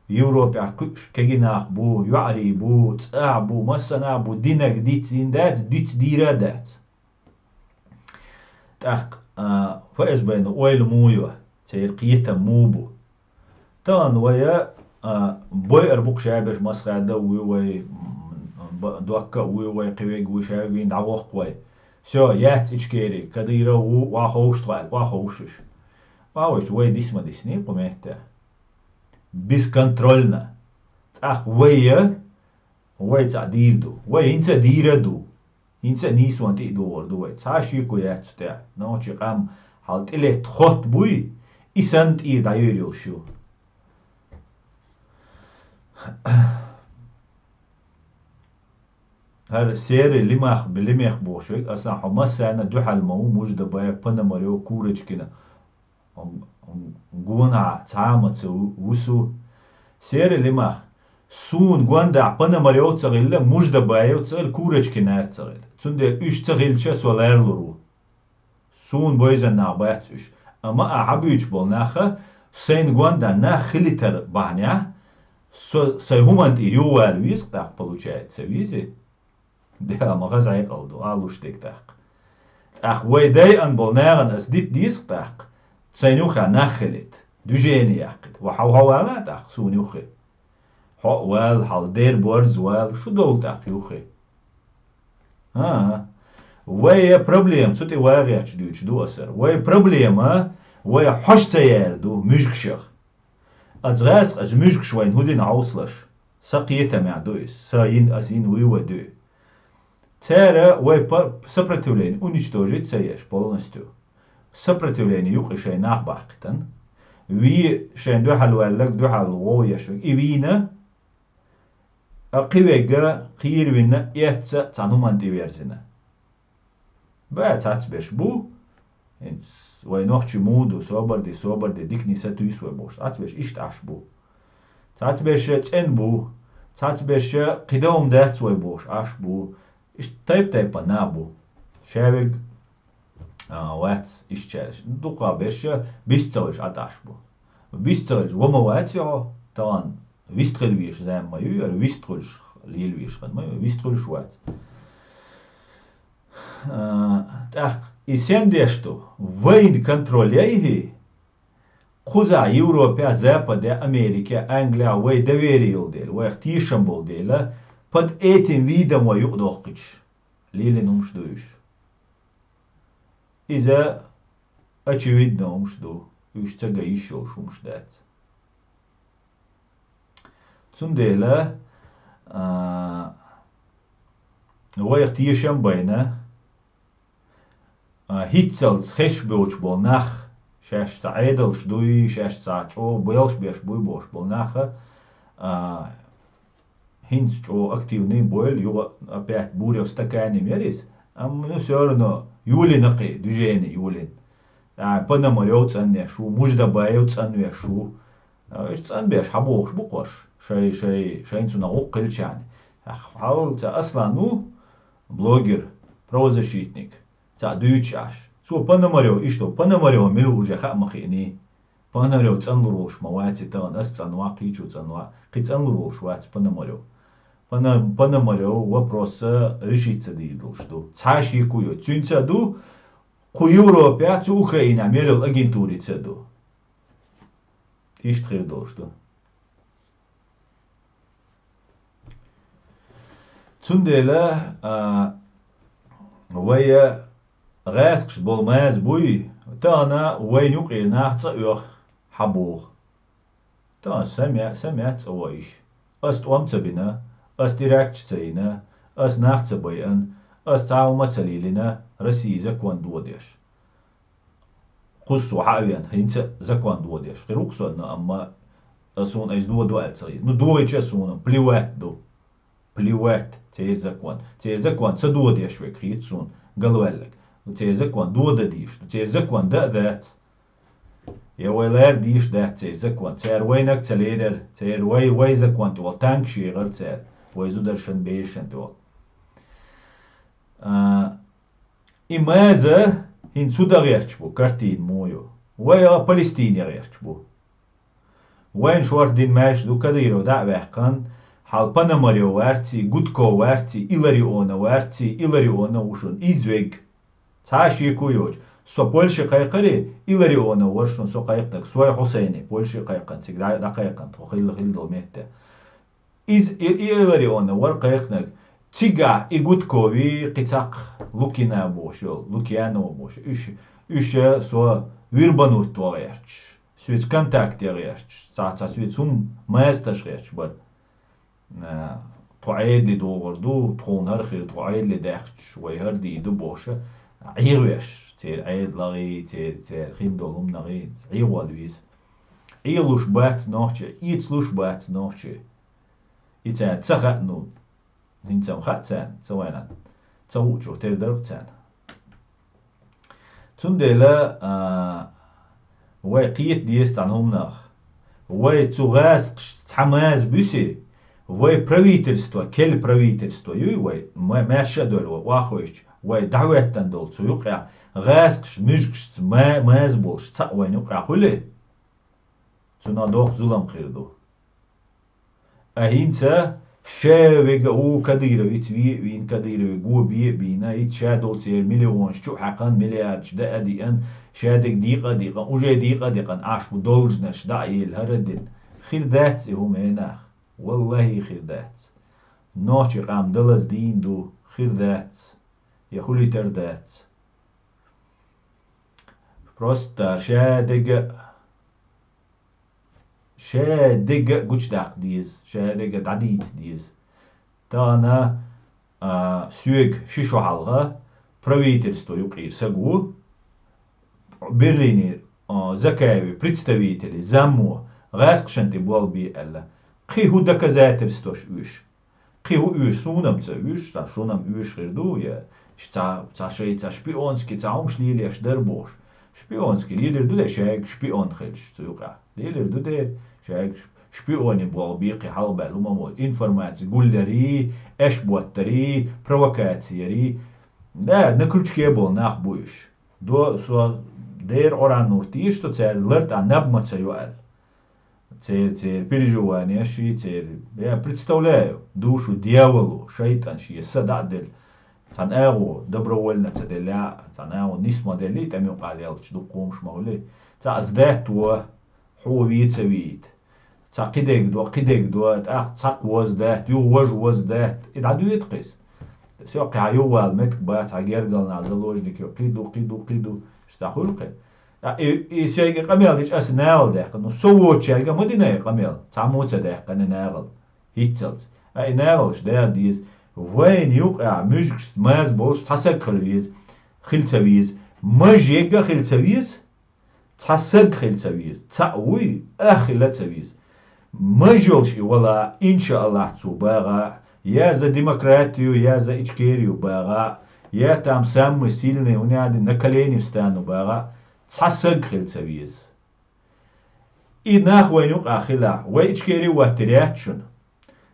Европехь кхуьуш кегий нах бу, йоӀарий бу, цӀахь бу, массанахь бу, динаг диц дина дац, диц дийр а дац. ТӀаккха, а, ФСБ-на ойла муха йо, церан кхетам муха бу? Тахана вай, а, бойъар бу-кх шаберш, Масхадов вуй вай, м, б-, Докка а вуй вай, кхин верг вуй, шаверг вийна дӀавоккху вай. Всё, яц Ичкери, Кадыров ву, охьаховшу тхо аьлла, охьаховшу уьш. Охьаховшчу вай диса ма дисний кху метта. Бесконтрольно. ТӀаккха вай, вай цхьаъ дийр ду. Вай хӀинца а дийр а ду. ХӀинца а нийсонан тӀе а догӀур ду вай. Цхьа а шеко яц цу тӀехь. Нохчийн къам хьал тӀелетта хотта буй, и санна тӀера дӀайойр йолуш ю. ХӀара серый лимах, лимех бохуш верг, аса хьо массарна дуьхьал ма ву, Муждабаев, Пономарёв, Курочкина. Гонахьа цхьа а ма ца ву-, вусу. Серый лимах. Суна гондахь Пономарёв ца хилла, Муждабаев ца хилла, Курочкин ара ца хилла. Цундела уьш ца хилча, со ларалур ву. Суна бойзан нах бац уьш. Амма а хьабуьйцуш болу наха, сайна гондахь нах хилийтар бахьанехь, со сайн хӀуманна тӀера юхавала веза-кх тӀаккха, получается, везий? Дела ма хаза хьекъал ду, алуш дерг тӀаккха. ТӀаккха вай дайан болу нахана ас дита деза тӀаккха, сайн юххе нах хилийта, движение яккхийта. Ва хьо, хьо вала тӀаккха суна юххе. Хьо а вала, хьал дер борз вала, шу долу тӀаккха юххе. ХӀан-хӀа. Вай проблема цу тӀе вагӀечу дуьйцуш ду асара. Вай проблема, вай хьожа ца яр ду, муьжгашах. Аса гӀаьскъа аса муьжгаш вайна хӀун дина хьовсалаш? Сан кхетамехь ду иза, сан йина, аса йина вуй вай дуьй. Цара вай па-, сопротивление уничтожить ца еш полностью. Сопротивление юкъа шайн нах баккхийтина. Вий шайн дуьхьал ваьлларг, дуьхьал гӀо еш верг. И вийна, а кхин верг кхийра вина, эцца цхьана хӀуманна тӀеверзина. Бац, цхьацца берш бу. ХӀинца вай нохчий муха ду, собар де, собар де, диканийн сатуьйсу вай бохуш. Цхьацца берш иштта Ӏаш бу. Цхьацца берш цӀена бу. Цхьацца берш кхидолу дац вай бохуш Ӏаш бу. Иштта тайп-тайпана нах бу. Ша верг, а, вац иштта ша. Дукха берш бист ца хуьлуш Ӏа тӀе Ӏаш бу. Бист ца хуьлуш, ва ма вац хьо, тахана вистхила везаш зама ма ю, яра вистхуьлуш лела везаш хан ма ю, вистхуьлуш вац. А, тӀаккха и сен деш ду? Вайна контроль яй хӀи? Кхузахь Европехь, Западе, Америке, Англехь вай доверие йолу дела, вайх тешам болу дела, под этим видом вай юкъадоккхуьйтуш лелина хӀумаш ду уьш. Иза очевидно хӀумаш ду, уьш ца ган йиш йолуш хӀумаш дац. Цундела, а, вайх тешам байна, а, хӀинццалц хезаш боцуш болу нах, шаьш цхьа Ӏедалш дуй, шаьш цхьа чӀогӀа белш беш буй бохуш болу нах, а, хӀинца чӀогӀа активный бойла, юха опять буря в стакане ма яра иза, амма, ну, всё равно йолийна кхин, движение йолийна. А, Пономарёв цӀанвеш ву, Муждабаев цӀанвеш ву. А, уьш цӀанбеш хьан бохуш бу кхуш, шай, шай, шайна цунах гӀуллакх хилчарна. Ах, хьал ца Аслан ву, блогер, правозащитник, цхьаъ дуьйцуш Ӏаш. Цо Пономарёв иштта, Пономарёв мила ву уже хаа ма хиъний. Пономарёв цӀанлур волуш ма вац и тахана, ас цӀанваккха, кхечо цӀанваккха, кхин цӀанлур волуш вац Пономарёв. Пона-, Пономарёв вопросца решить ца дийр долуш ду. Цхьа а шеко йоцу. Цуьнца а ду, кху Европехь, цу Украинехь мел йолу агентурица а ду. Иштта хир долуш ду. Цундела, а, вай гӀаьскхаш болу маза буй, тахана вайна юкъера нах цӀа оьху, хьан боху. Тахана сан ма-, сан маьӀ цӀа ваийш. Ас тӀом ца бина, ас теракташ ца йина, ас нах ца байъина, ас цхьа а хӀума ца лелийна, Россия закон дохадеш. Кхуза со хьа а веана, хӀинца а закон дохадеш хир ву-кх со, но амма ас суна айса дохаду аьлла ца хета. Ну, дохийча а суна плевать ду. Плевать, церан закон. Церан закон ца дохадеш верг хета суна галваьлларг. Церан закон дохадан дийш ду. Церан закон дан а дац. Я вай лара дийш дац церан закон. Цара вайнаг ца лерира. Церан вай, вай закон тӀе волу танкаш егӀара цара. Вай зударшан, берашан тӀе волу. А, И маза хӀинца хӀун дан гӀерташ бу, картина муха ю? Вай а Палестине гӀерташ бу. Вайна шорта дина маьрша ду, Кадыров дӀа а ваьккхина, хьал Пономарёв варций, Гудков варций, Илларионов варций, Илларионов ву шуна изза верг. Цхьа а шеко йоцуш, со Польше кхайкхарий, Илларионов вара шуна со кхайкхинарг, Сой Хьусайне, Польше кхайкхина, цига дӀа-, дӀакхайкхина тхо хилла, хилла долу метте. Иза и, и Илларионов вара кхайкхинарг. Цигахь и Гудкови, кхин цхьаккха Лукина бохуш йолу, Лукьянова бохуш, уьш, уьш со Вербанурт ван гӀерташ, соьца контакте гӀерташ, цхьа, цхьа соьца хӀума мазаташ гӀерташ бара. А, тхо Ӏедале догӀур ду, тхуна хӀара хир, тхо Ӏедале даьхкича, вай хӀара дийр ду бохуш, Ӏехавеш, церан ӀедалгӀий, церан, церан хин долу хӀуманагӀий, Ӏехавала веза. Ӏехалуш бац нохчий, эцалуш бац нохчий. И царна ца хаьа, ну, хӀинца-м хаьа царна, ца вайна, ца хуучух тера дара-кх царна. Цундела, а, вай кхета деза цхьана хӀуманах. Вай цу гӀаскхашца цхьа маза буьсий, вай правительство, керла правительство юй вай, ма-, маьрша а долу вай охьахевшича, вай дӀахӀоьттина долу цу юкъехь гӀаскхаш муьжгашца ма-, маза болуш цхьаъ вайна юкъехь хуьлий? Цунах доккха зулам хир ду. А хӀинца Ша вега ву Кадыровец ве а вийна, Кадырове го бе а бийна, ит ша долу церан миллионаш чу а хьаькхна, миллиардаш даа а диъна, шадерг декъа а декъна, уже декъа а декъна, Ӏаш бу доллараш даа а елла, хӀара а дина. Хир дац и хӀума, нах. Валлахьи, хир дац. Нохчийн къам далаза дийна ду, хир дац. Я хулитар дац. Просто шадерг а Шадерг а гучудаккха деза, шадерг а дӀадийца деза. Тахана, а, соьга ши шо хьалха правительство юкъера саг ву, Берлинера, а, Закаеве представителе, заммо, гӀаскхашна тӀе болх бе аьлла. Кхин хӀун доказательстваш оьшу? Кхин хӀун оьшу, суна-м ца оьшу, сан шуна-м оьшу хир ду, я ш-, ца, ца шай, ца шпионский, ца хӀумаш лелаеш дара бохуш. Шпионский лелар ду де шайга шпион хилча цу юкъахь? Лелар ду де шайга ш-, шпионе болх бе кхин хьалхабаьлла хӀума мо, информаци гулъярий, эш боттарий, провокаци ярий. Да, на крючке болу нах бу уьш. До, со дера Ӏоран нур тийша, со цаьрга лартӀа наб ма ца йо аьлла. Церан, церан переживанеш ши, церан, я представляю, душу дьяволу, шайтӀан шен са дӀа а делла. Цхьана агӀо добровольно ца делла, цхьана агӀо нисма делли, тӀамюкъа лелча дукха хӀумаш ма хуьлий. Цхьа ас даьтта во, хьо ве ца вийта. Цхьа кхидерг до, кхидерг до, тӀаккха цхьаккха ваза даьтта, юха важа ваза даьтта. И дӀадоьду кхиза. Со кхин хьан юхавала меттиг бац, хьан гергалнахь заложник йо, кхин ду, кхин ду, кхин ду, иштта хуьлу кхин. А, и, и сайга къамел дича аса нагӀал даьккхина. Ну, со воцучаьрга ма дина и къамел. Цхьаммо ца даьккхина нагӀал. ХӀинццалц. А, и нагӀалш дала деза. Вайна юкъахь муьжгашца маза болуш цхьа саг хила веза. Хила ца веза. Маж егга хила ца веза. Цхьа саг хила ца веза. Цхьаъ вуй, ах хила ца веза. Маж йолуш и вала, иншааллахь, цо багӀа, я за демократию, я за Ичкерию багӀа, я там самый сильный, у меня на колени встану багӀа, цхьа саг хила ца веза. И нах вайн юкъахь хилахь, вай Ичкери ваттар яц шуна.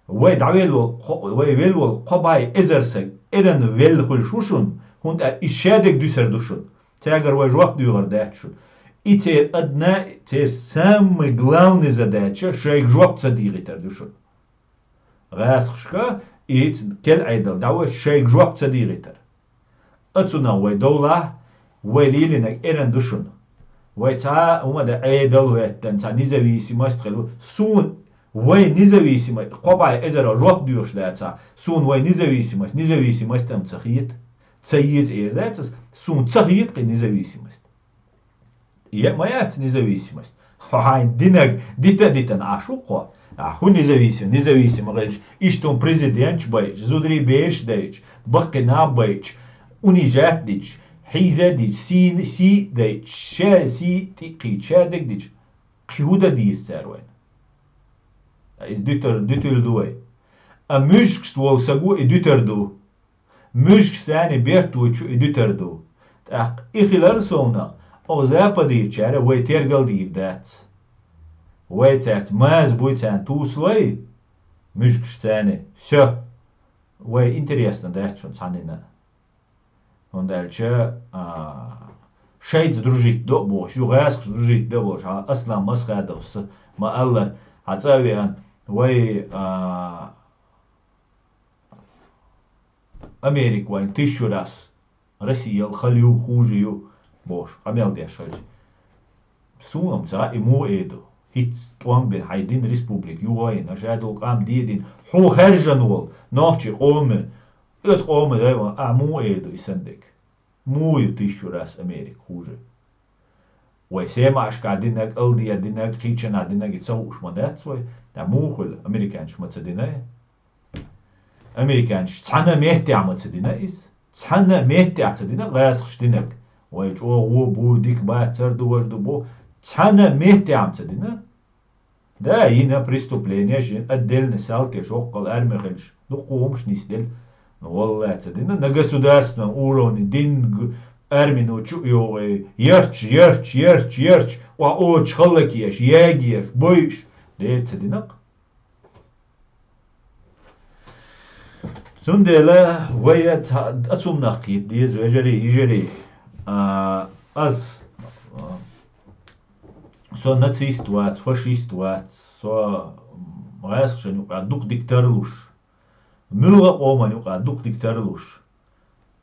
Вай дӀавелла волу кхо-, вай велла волу кхо бӀе эзар саг эрна велла хуьлуш ву шуна, хӀунда аьлча иза шадерг дуьсур ду шуна. Цаьргара вай жоп доьхур дац шуна. И церан одна, церан самый главный задача шайга жоп ца дийгӀийтар ду шуна. ГӀаскхашка и ц-, кел Ӏедал дӀавоьдуш шайга жоп ца дийгӀийтар. Оцунах вай довлахь, вай лелийнарг эрна ду шуна. Вай цхьа а хӀума дан Ӏедал хӀоьттина, цхьа независимость хила ву. Суна вай независимость, кхо бӀе эзар жоп доьхуш дацахь, суна вай независимость, независимость-м ца хета. Ца еза эр дац ас, суна ца хета кхин независимость. Е а ма яц независимость. Хьо хьайна динарг дита а дитина Ӏаш ву кхо. А хӀун независим, независим хилча, иштта хӀун президенташ байча, зударий бераш дайча, баккхий наб байча, унижать дича, хьийза а дича, сий, сий а дайча, ша сий тӀе а кхийча, шадерг дича, кхин хӀун дан деза цара вайна? Иза дуьтар, дуьтуьйла ду вай. А муьжгашца волу саго и дуьтар ду. Муьжгашца цхьаьна берточу и дуьтар ду. ТӀаккха и хилар совнах, оха западерчара вай тергал дийр дац. Вай цаьрца маза буй царна тусалой, муьжгашца цхьаьна, всё, вай интересно дац шуна цхьаннина. ХӀунда аьлча, а, шайца дружить до а бохуш, ю гӀаскхаш дружить до а бохуш, хьан Аслан Масхадовс ма-аллара, хьан цӀа а веана, вай, а, Америка вайн тысячу раз Россиял хала ю, хуже ю, бохуш, къамел деш хилча. Суна-м ца хаьа, и муха эр ду. ХӀинца тӀом бина хьайн дин республика юха а йина, ша долу къам дедина, хьо хаьржина волу нохчийн къоме, оцу къоме дай ван, а муха эр ду и санна дерг? Муха ю тысячу раз Америка хуже? Вай семашкахь динарг, Алде динарг, кхечанхьа динарг и ца хууш ма дац вай? Ткъа муха хуьлу, американцаша ма ца дина? Американцаша цхьана а меттехь ма ца дина иза? Цхьана а меттехь ца дина гӀаскхаша динарг? Вай чӀогӀа вон бу, дика бац, цара ду, важа ду бу. Цхьана а меттехь ма ца дина? Да, йина преступление, шен отдельный салтеш воккхал арми хилча, дуккха хӀумаш нисделла. Ну, валлахӀи, ца дина, на государственном уровне дин г-, армино чу а йогӀий, ярч, ярч, ярч, ярч, къа очу халлакеш, ягеш, бойуш, дера ца дина-кх. Цундела вай ца-, ацумнах кхета деза, вежарий, йижарий. А, аз, а, со нацист вац, фашист вац, со, м, гӀаскхашна юкъа дукха дика тарлуш. Муьлха къоман юкъа дукха дика тарлуш,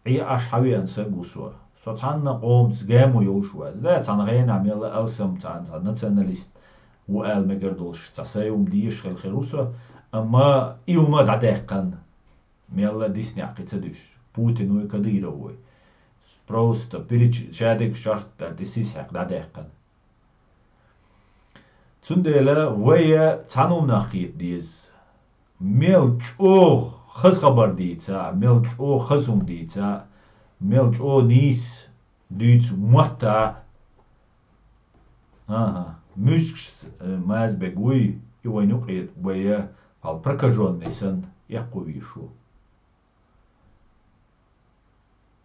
Ӏе Ӏаш хьавеана саг ву со. Со цхьанна къомаца гамо йолуш вац. Да, цхьана хенахь мелла алсам цхьана, цхьана националист ву ала мегар долуш, цхьа сайн хӀума дезаш хилла хир ву со, амма и хӀума дӀадаьккхина, мелла диснехь кхин ца дуьсуш, Путин вуй, Кадыров вуй. Просто переч-, шадерг шарт даьлла, тӀе сиз хьекха дӀадаьккхина. Цундела вай цхьана хӀуманах кхета деза. Мел чӀогӀа хаза хабар дийца, мел чӀогӀа хаза хӀума дийца, мел чӀогӀа нийса дуьйцу мотта. АхӀа, муьжгаш, э, маза бег вуй, и вайн юкъе вай, хьал прокажённый санна, эккхо вийш ву.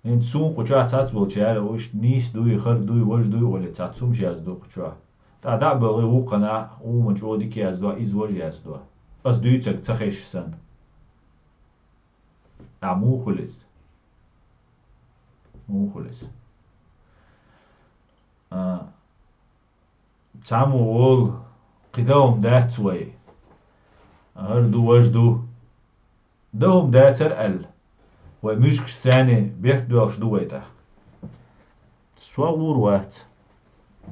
ХӀинца суна кху чохь цхьацболчара, иштта нийса дуй, хӀара дуй, важа дуй олий, цхьацца хӀумаш яздо кху чохь. ТӀаккха дӀа а баьлла, вукхана, хӀума чӀогӀа дика яздо, иза важа яздо. Ас дуьйцург ца хезаш санна. Ахьа муха хуьлу иза? Муха хуьлу иза? А, цхьаммо волу, кхин дан хӀума дац вай. ХӀара ду, важа ду. Дан хӀума дацара аьлла, вай муьжгаш царний берт доьлхуш ду вай тӀаккха. Со гӀур вац.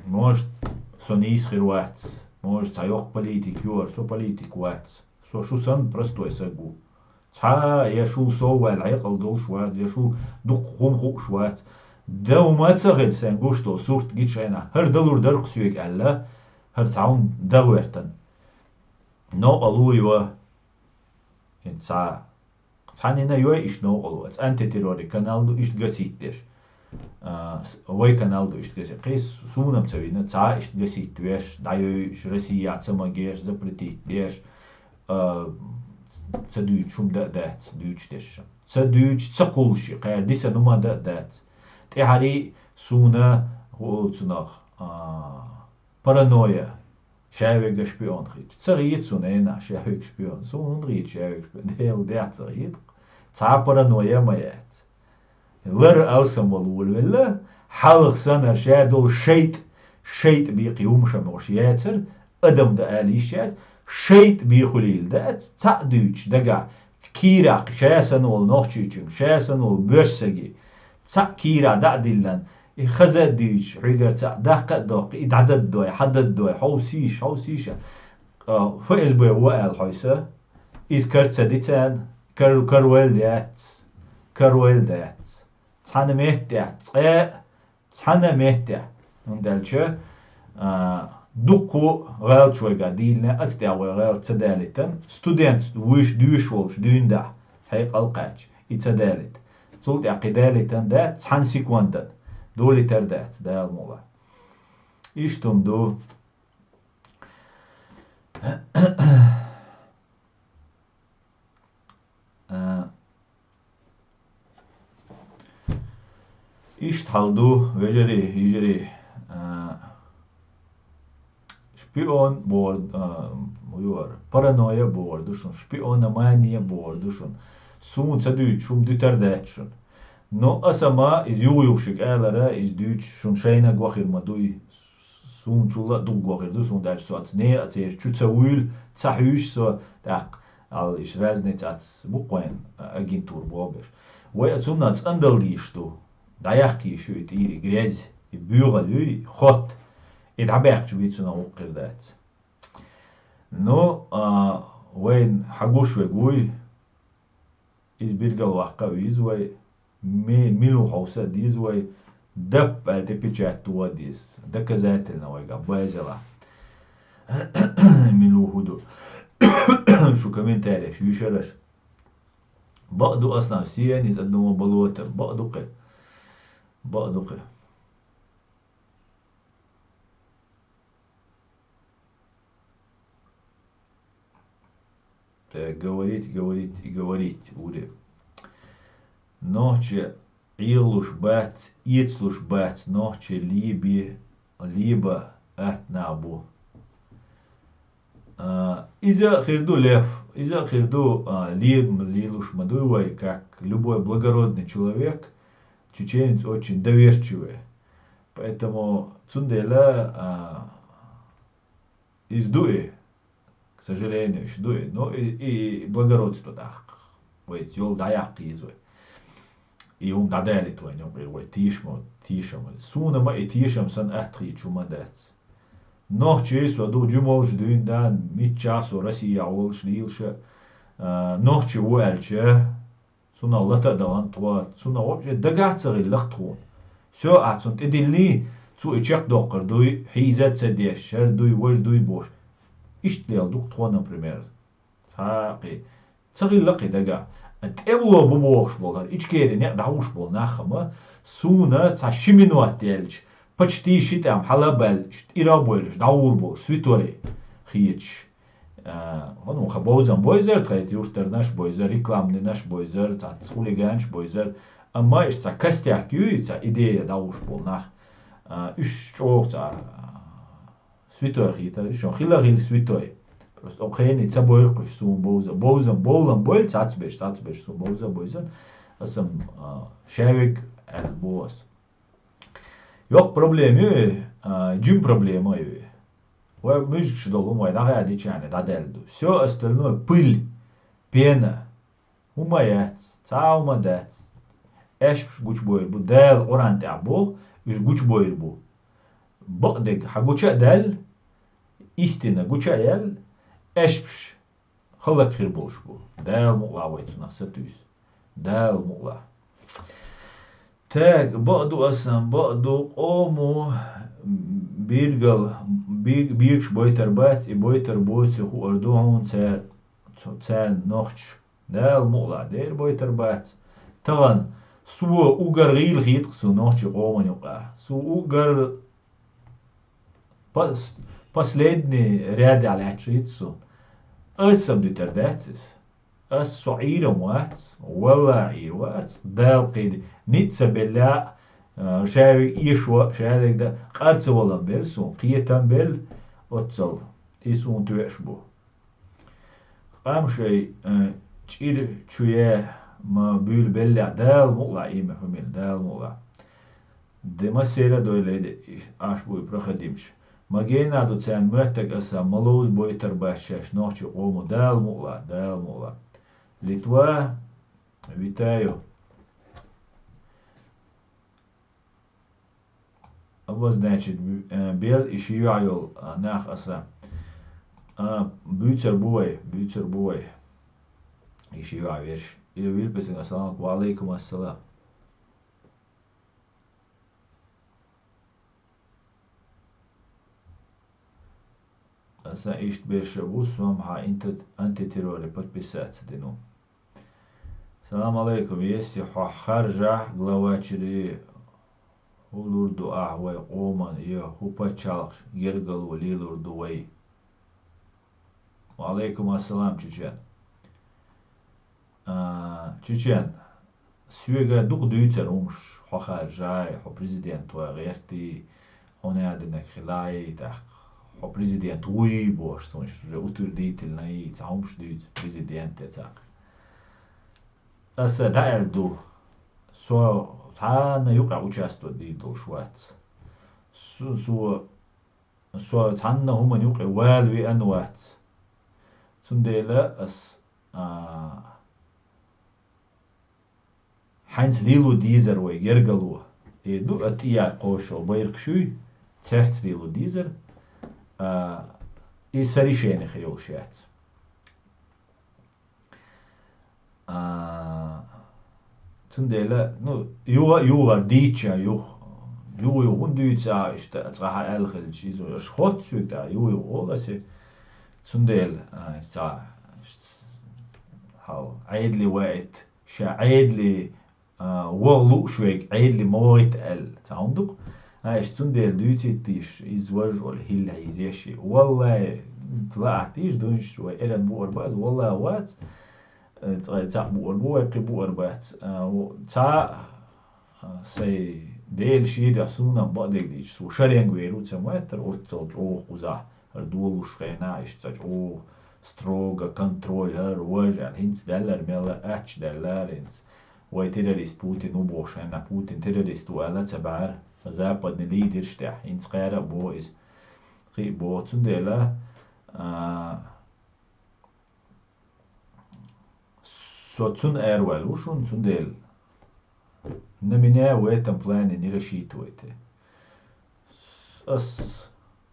Может, со нийса хир вац. Может, цхьа йоккха политик ю хӀара, со политик вац. Со шу санна простой саг ву. Цхьа я шул сов ваьлла хьекъал долуш вац, я шул дуккха хӀума хууш вац. Дан хӀума ца хилла сайн гуш долу сурт гича хенахь, хӀара далур дара-кх соьга аьлла, хӀара цхьа хӀума дан гӀоьртина. Новкъа луйо. ХӀинца цхьа, цхьаннина йой иштта новкъа луйо. Антитеррорный канал ду иштта гасийтта деш. А, с-, вай канал ду иштта гасийтта. Кхин суна-м ца вина, цхьа иштта гасийтта веш, дӀайойуш, Россия ца магеш, запретить деш, а, ца дуьйцуш хӀума дан а дац, дуьйцуш деш. Ца дуьйцуш, ца кхуллуш, кхара дисина хӀума дан а дац. ТӀаьхьарий суна хӀу олу цунах, а, паранойя. Ша верг шпион хилча. Ца гӀийта суна, эна, ша верг шпион. Суна хӀунда гӀийта ша верг шпион? Делан дехьа ца гӀийта. Цхьа паранойя ма яц. Лар алсам вала волавелла, хьалха санна ша долу шайтӀа, шайтӀа бекхий хӀумаш а мош яцара, адам дан ала йиш яц, шайтӀа бехулийла дац, цхьаъ дуьйцуш дагахь, кийрахь ша санна волу нохчичуьнга, ша санна волу боьрша саги, цхьаъ кийрахь дӀа а диллина, и хаза а дуьйцуш, хьуьгара цхьаъ даккха а доккху, и дӀададдой, хьададдой, хьовсийша, хьовсийша. А, ФСБ ву аьлла хьо сан, иза кара ца ди царна, кар-, каравелла яц, каравелла дац. Цхьана меттехь, цкъа а, цхьана меттехь. ХӀунда аьлча, а, дуккха гӀалаташ вайгахь дийна, ацу тӀехь вай гӀалат ца далийтина, студент вуьйш дуьйш волуш дуьйна дахь, хьекъал кхаьчча, и ца далийта. Цул тӀаьхьа кхин далийтина дац, цхьана секундан долуьйтур дац, Дала мукъ лахь. Иштта хӀума ду. А, иштта хьал ду, вежарий, йижарий, а, шпион бохург, а, юхара, паранойя бохург ду шуна, шпиономания бохург ду шуна. Суна ца дуьйцуш хӀума дуьтур дац шуна. Но аса ма иза юха-юха шуьга алара, иза дуьйцуш шуна шайнаг вахар ма дуй. Суна чул а дукха гохур ду, суна даьлча со аца некъа церан чу ца вуьйла, ца хьуьйшу со, тӀаккха, аьлла, иштта разница аца бу-кх вайн агентура боху беш. Вай а цунна цӀандала дийш ду, дӀаяккха йиш ю и тӀера и грязь, и боьхалла ю, и хотта, и дӀабаьккхича вийцунах вукхуьр дац. Ну, а, вайна хьагуш верг вуй, иза билгалваккха а веза вай, ме-, мила ву хьовса а деза вай, дап аьлла тӀе печать тоха а деза, доказательно вайгахь база ялахь. Мила ву хӀун ду. Шу комментареш йуьйшараш. Бакъ ду, основ сиен иза адамо балота, бакъ ду кхе. Бакъ ду кхе. Так, говорить, говорить и говорить, уре. Нохчи Ӏелуш бац, эцалуш бац, нохчи леби, леба атта нах бу. А, иза а хир ду, Лев, иза а хир ду, а, леба лелуш ма дуй вай, как любой благородный человек, чеченец очень доверчивый. Поэтому цундела, а, иза ду и, к сожалению, иштта ду и. Ну, и, и благородство тӀаккха. вайца йола дӀаяккха еза вай. И хӀума дӀадаьллийта вайна юкъера вай тешамо, тешам. Суна ма и тешам санна атта хийтта хӀума дац. Нохчий со ду, жимолча дуьйна да, миччахьа со Россия волаш лийлаш, а, нохчий ву аьлча, цунах лата а дахана тхо, цунах вообще дагахь ца хилла-кх тхона. Всё, ахь цунна тӀедиллий, цо и чекхдоккхур дуй, хьийза а ца деш, шер дуй, вож дуй бохуш. Иштта лела ду-кх тхо, например. Цхьа а кхин. Ца хилла-кх и дагахь. ТӀемало бу бохуш болу хӀара, Ичкерин некъ дӀахьуш болу нах хӀама, суна цхьа ши минот яьлча, почти ши тӀам хьала а баьлла, тӀира а бовлуш, дӀагӀур болуш, святой хеташ. А, ну, ха бовзам бойзар, тхайта юртарнаш бойзар, рекламнинаш бойзар, цхьацца хулиганаш бойзар. Амма иштта цхьа костяк юй, цхьа идея дӀагӀуш болу нах. А, уьш чӀогӀа цхьа, а, святой хийтар, уьш хила хила святой. Просто окху хене ца бойру-кх уьш суна бовза-, бовзам, бовлам бойла цхьацберш, цхьацберш суна бовза а бойзан, аса-м, а, шаверг аьлла боху аса. Йоккха проблема ю, а, жима проблема а ю. Вай муьжгаш долу хӀума вай дӀахаьдича а дӀадаьлла ду. Всё остальное пыль, пена. ХӀума яц, цхьа а хӀума дац. Аьшпаш гучубойр бу, Дала Къуръан тӀехь боху, уьш гучубойр бу. Бакъдерг хьан гуча а даьлла, истина гуча а яьлла, аьшпаш хӀаллакьхир болуш бу. Дала мукъалахь вай цунах сатуьйсу. Дала мукъалахь. Так, бакъ ду асан, бакъ ду, къомо биргал, би-, бегаш бойтар бац, и бойтар боций хуур ду хьуна цаьр-, цу-, царна нохчаша. Дала мукъалахь, дера бойтар бац. Тахана со уггар гӀийла хета-кх со нохчийн къоман юкъахь. Со уггар пос-, последний рядехь лаьтташ хета со. Аса-м дитар дац иза. Ас со Ӏийр-м вац, валлахӀи Ӏийр вац, Дала кхин ницкъ ца белла, а, шаверг эшо, шаверг дан къар ца валам белла суна, кхетам белла, оццал и суна тоьаш бу. Къам шайн, а, чӀир чу я ма буьйлабеллехь, Дала мукъалахь, ийман хӀумил, Дала мукъалахь. Де массера а дойла, Ӏаш буй проходимаш. Ма гена ду царна моьттург аса, ма ловза бойтар бац шаьш нохчийн къомо, Дала мукъалахь, Дала мукъалахь. Литва, витаю. Обозначить, э, бел и ши юьхь йолу, а, нах аса. А, буьйцур бу вай, буьйцур бу вай. И ши юьхь верш. И вирписинг ассалам, ва алейкум ассалам. Аса иштта берша бу, сом хьан инт-, антитерроре подписаться дину. Салам алейкум, если хьо харжахь главачири, хӀу лур ду ахь вай къоман, я хӀу пачхьалкхаш гергало лелур ду вай? Ва алейкум ассалам, Чечен. А, Чечен, соьга дукха дуьйцура хӀумаш, хьо харжахь, хьо президент вай гӀертий, хьуна яа динарг хилай, тӀаккха хьо президент вуй бохуш, суна иштта уже утвердительный цхьа хӀумаш дуьйцу президент я цхьаъ. Аса дӀааьлла ду, со цхьанна юкъахь участвовать дийр долуш вац. Со, со, со цхьанна хӀуманна юкъе вала веана вац. Цундела ас, а, хьаьнца лело дезар вай гергало. Э, ду а тӀеяр кхошо байракхаш юй, цаьрца лело дезар, а, и сан решение хир йолуш яц. А, цундела, ну, юха, юхар дийча, юха, юха, юха хӀунда дуьйцу а, иштта цкъа хьан аьлла хилча, иза аша хотту соьга тӀаккха, юха, юха олу аса. Цундела, а, цхьа, хьал, Ӏедале ваийта, ша Ӏедале, а, ваха лууш верг Ӏедале ма вахийта аьлла, цхьа хӀума ду-кх. А, иштта цундела дуьйцийта тийша, иза важа олу хӀилла хьийзеш и. Валлай, лаахь тийша дуьйцуш вай, эрна буур бац, валлай вац, э, цкъа цхьаъ буур бу вай, кхин буур бац. А, во-, цхьа, а, сайн Делан шийда суна-м бакъдерг дийцча, со шаренга вер ву ца моьттара, оццал чӀогӀа кхузахь, хӀара долуш хенахь, иштта цхьа чӀогӀа строго контроль, хӀара важа аьлла, хӀинца даьллара мелла, аьтташ даьллара хӀинца. Вай террорист Путин ву бохуш, хьенна Путин террорист ву аьлла ца баьхьара, западный лидерш тӀехь, хӀинца кхара а боху иза. Кхин а боху, цундела, а, Со цунна араваьлла ву шуна, цундела на меня в этом плане не рассчитывайте. Ас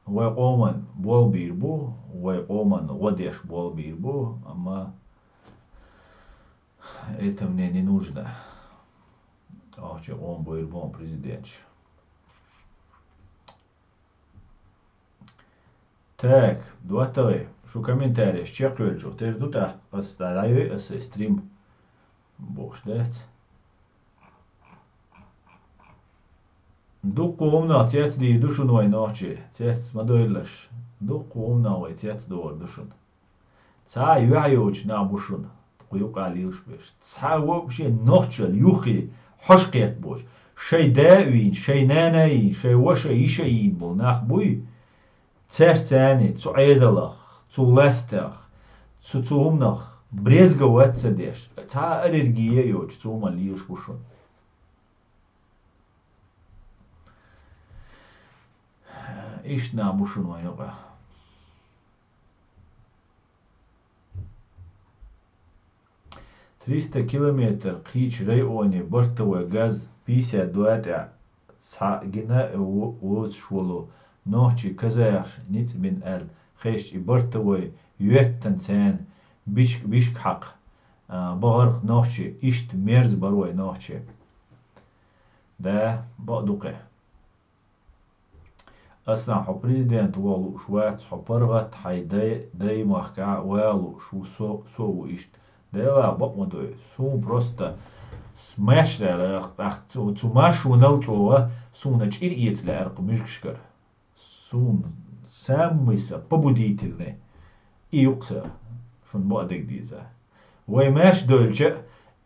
вай къоман болх бийр бу, вай къоман гӀо деш болх бийр бу, амма это мне не нужно. Ахча къоман бийр бу президенташ. Так, доттагӀий, шу комментареш чекхвелча, тера ду тӀаккха, ас дӀайой ас стрим бохуш дац. Дуккха хӀуманах цецдийр ду шуна вай нохчий, цец ма дойлаш. Дуккха хӀуманах вай цецдохур ду шуна. Цхьа а юьхь йоцуш нах бу шуна, кху юкъа лелаш берш. Цхьа а вообще нохчалла юххе хьожа кхетта боцуш. Шайн да а вийна, шайн нана а йийна, шайн ваша, йиша а йийна болу нах буй? Цаьрца царна цу Ӏедалах, цу ластех, цу, цу хӀуманах брезговать ца деш, цхьа а аллергия а йоцуш, цу хӀуманна лелаш бу шуна. Иштта нах бу шуна вайн юкъахь. Триста километр кхечу районе бортовой газ пятьдесят два тӀехь схьа гина а во-, воцуш волу нохчий казахаш ницкъ бина аьлла хезча, и бортовой йоьттина царна бишка, бишка хьакха, а, бахарх нохчий, иштта мерза бара вай нохчий. Да, бакъ ду кхе. Ас нах хьо президент ваха лууш вац, хьо паргӀат хьайн дай, дай махкахь а ваха лууш ву, со, со а ву иштта. Делахь бакъ ма дой. Суна просто с-, маьрша даьлла, тӀаккха цу, цу маршонал чӀогӀа суна чӀир эца лаьара кху муьжгашкара. Суна самый са победительный и ю-кх са, шуна бакъдерг дийца. Вай маьрша дойлча а,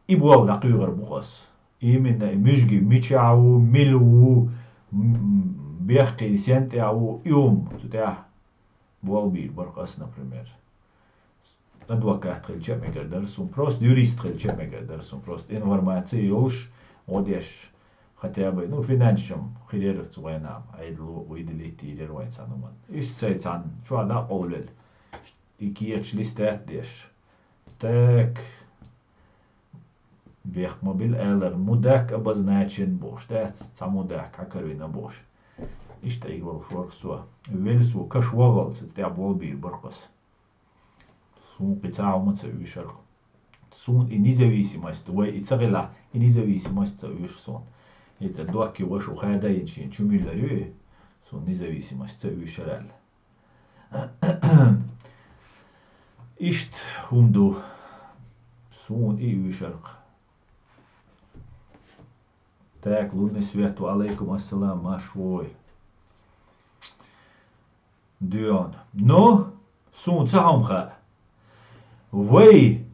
и болх дӀакхоьхьур бу-кх ас. Именно и муьжгий мичахь ву, мила ву, м-, м-, бехке сен тӀехь ву, и хӀума цу тӀехь болх бийр бара-кх ас, например. Адвокат хилча а мегар дара суна, просто юрист хилча а мегар дара суна, просто информаци йолуш, гӀо деш, хотя бы, ну, финансчам хир яра цу вайна, Ӏедало вай дилиттийр яра вайн цхьана хӀуманна. Иштта цай цхьана чохь дӀа а къовлуьйтуш, и кехаташ листать деш. Так. Бехк ма билла алар, мудак обозначен бохуш дац, цхьа мудак хьакарвина бохуш. Иштта и волуш вара со. Велла со каш вахалц, цу тӀехь болх бийр бара-кх ас. Суна кхин цхьа а хӀума ца оьшура-кх. Суна и независимость, вай и ца хилахь, и независимость ца оьшу суна. ХӀета доккхий ваша хадийна шена чу муьллар ю и, суна независимость ца оьшура аьлла. Иштта хӀума ду. Суна и оьшура-кх. Так, лунный свет, ва алейкум ассалам, марш вой. Дуьйна. Ну, суна ца хьума хаьа. Вай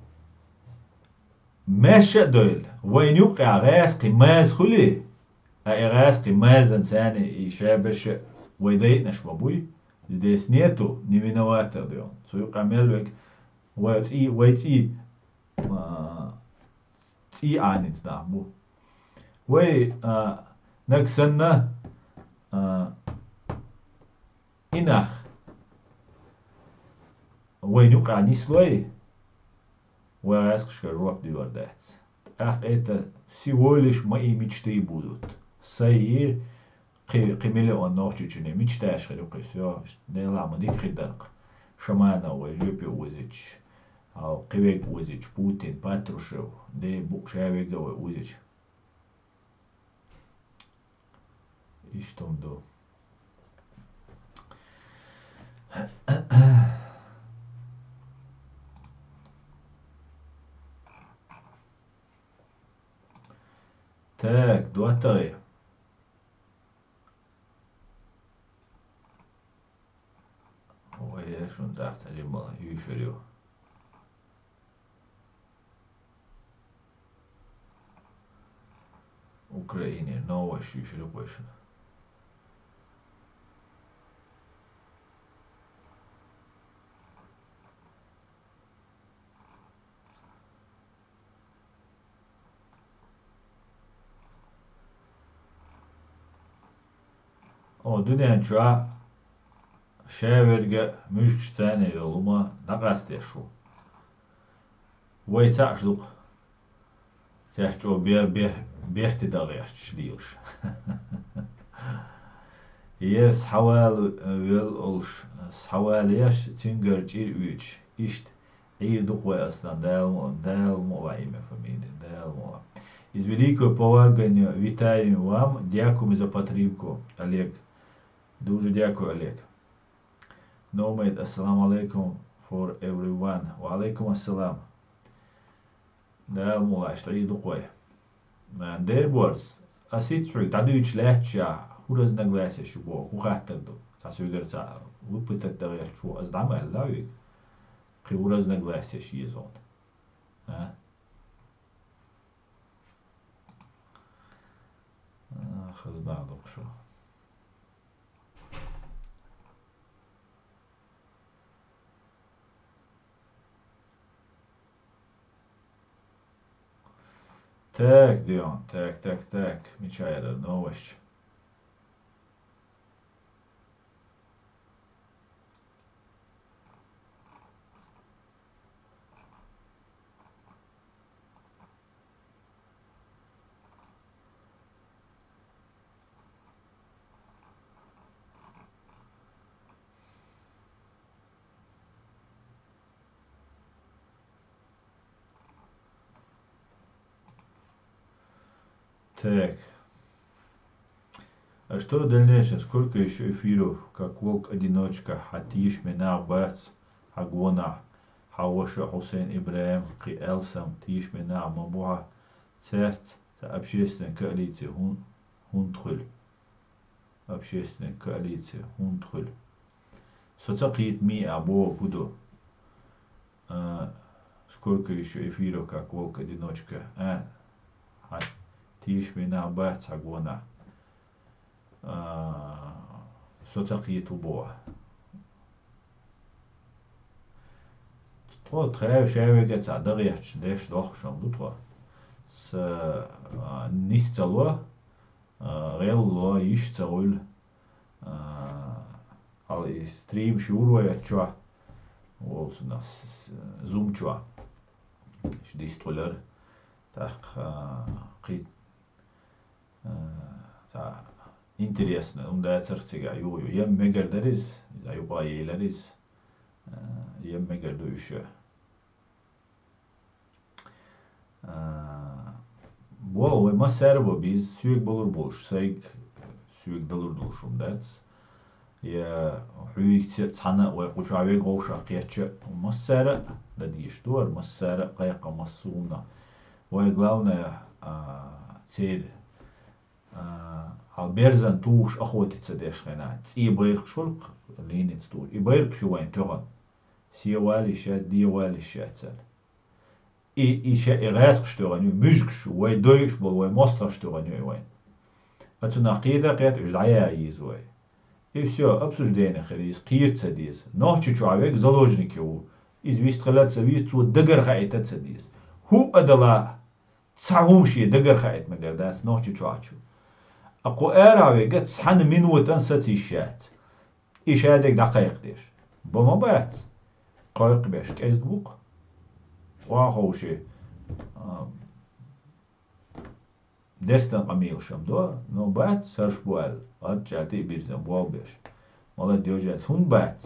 маьрша а дойлла, вайна юккъехь гӀаьскхи маза хуьлий, а и гӀаьскхи мазан царна и шаберш а вай дайъинарш ма буй? Здесь нету невиноватых, дуьйна. Цу юкъа мел верг вай цӀий, вай цӀий, а, цӀий Ӏанийна нах бу. Вай, а, наг санна, а, и нах вайна юкъахь нислой, вай гӀаьскхашкара жоп дуьйр дац. ТӀаккха это всего лишь мои мечты будут. Сайн кхин, кхин миллион нохчочунна мечташ хир ю кхин, всё, Делахь ма дика хир дара-кх. Шаманов вай жоьпе озийча, хьал кхин верг озийча, Путин, Патрушев, де букъ ша верг а вай озийча. Иштта хӀума ду. Так, доттагӀий. Ой, я шуна тӀаккха ца жимма оьшур ю. Украинера новости оьшур ю-кх вайшинна. О, дуьнен чохь ша верг а, муьжгаш царна йолу хӀума дӀакъастеш ву. Вай цхьаъ ду-кх. Теш чӀо бер-, бер-, берти дагӀерчаш лелаш. Ер схьавала, э, вел олуш, схьавала еш, цуьнгара чӀир уьйцуш. Иштта Ӏийр ду-кх вай, Аслан, Дала му-, Дала мукъ лахь, имя, фамилия, Дала мукъ лахь. Из великое повагание, витаем вам, дякуем за подтримку, Олег. Дуже дякую, Олег. Номад, ассаламу алейкум for everyone. Ва алейкум ассалам. Дала мукъ лахь, иштта Ӏийр ду-кх вай. Ма, дера борз, ас хӀинца хьоьга дӀадуьйцуш лаьтташ, хӀун разногласия ю боху, хӀун хаттар ду? Цхьа соьгара цхьа выпытать дан гӀерташ ву, ас дӀа ма аьлла вайга. Кхин хӀун разногласия ю еза хьуна? А? А, хазна дукха шу. Так, Дион, так, так, так. Мича яра новость? Так. А что в дальнейшем? Сколько ещё эфиров, как волк-одиночка? Хьан тешаме нах бац хьан гонахь, хьан ваша Хьусайн Ибрахим, кхин алсам тешаме нах ма бу хьан, цаьрца цхьа общественная коалиция хӀун-, хӀунда хуьлу? Общественная коалиция хӀунда хуьлу? Со ца кхета, миа боху хӀун ду? А, сколько ещё эфиров, как волк-одиночка? А, хьан тешаме нах бац хьан гонахь. А, со ца кхета хӀун боху. Тхо тхаьш шаьвега цхьа дагӀерчу деш дохуш ду тхо. Са, а, нис ца ло, а, гӀелло, йиш ца гӀуьллу, а, хьала и стрим ши вур вай оцу чохь, волу цунах с-, с-, зум чохь. Иш дистхуьлар, тӀаккха, а, кхин, а, цхьа интересно, хӀунда царх цигахь юха ю. Ем мегар дара иза, иза юкъа елар иза, а, ем мегар ду уьш. А, боху, вай массара а бан беза, соьга балур болуш, сайга соьга далур долуш хӀума дац. Я хьуьйца цхьаьна а вай кху чохь вега вовшах кхетча, массара а дан дезаш ду хӀара, массара а кхайкха массо а хӀуманах. Вай главное, а, церан, а, хьал берзан тухуш охотиться деш хенахь, цӀе байракхаш хуьлу-кх линица тухуш. И байракхаш ю вайн тоьхна. Се валийш яц, де валийш яц аьлла. И, и ша, и гӀаьскхаш тоьхна ю, муьжгаш, вай дойуш болу, вай мостагӀаш тоьхна ю и вайн. Ацу нах кхета а кхета, уьш дӀаяха еза вай. И всё, обсуждение хир еза, кхера ца деза. Нохчийчохь вега заложники ву. Иза вистхила ца веза, цо дагара хаийта ца деза. ХӀуъа дала, цхьа хӀума шен дагара хаийта мегар дац Нохчийчохь чу. А кху арахь вега цхьана минотан саца йиш яц. И шадерг дӀакхайкхадеш. Бан ма бац. Кхойкхабеш кӀезиг бу-кх. Охьаховший, а, дестан къамелаш-м до, но бац, сарш бу аьлла, гӀадчӀа тӀе а бирзина болх беш. Молодёжь аьлла, хӀунда бац?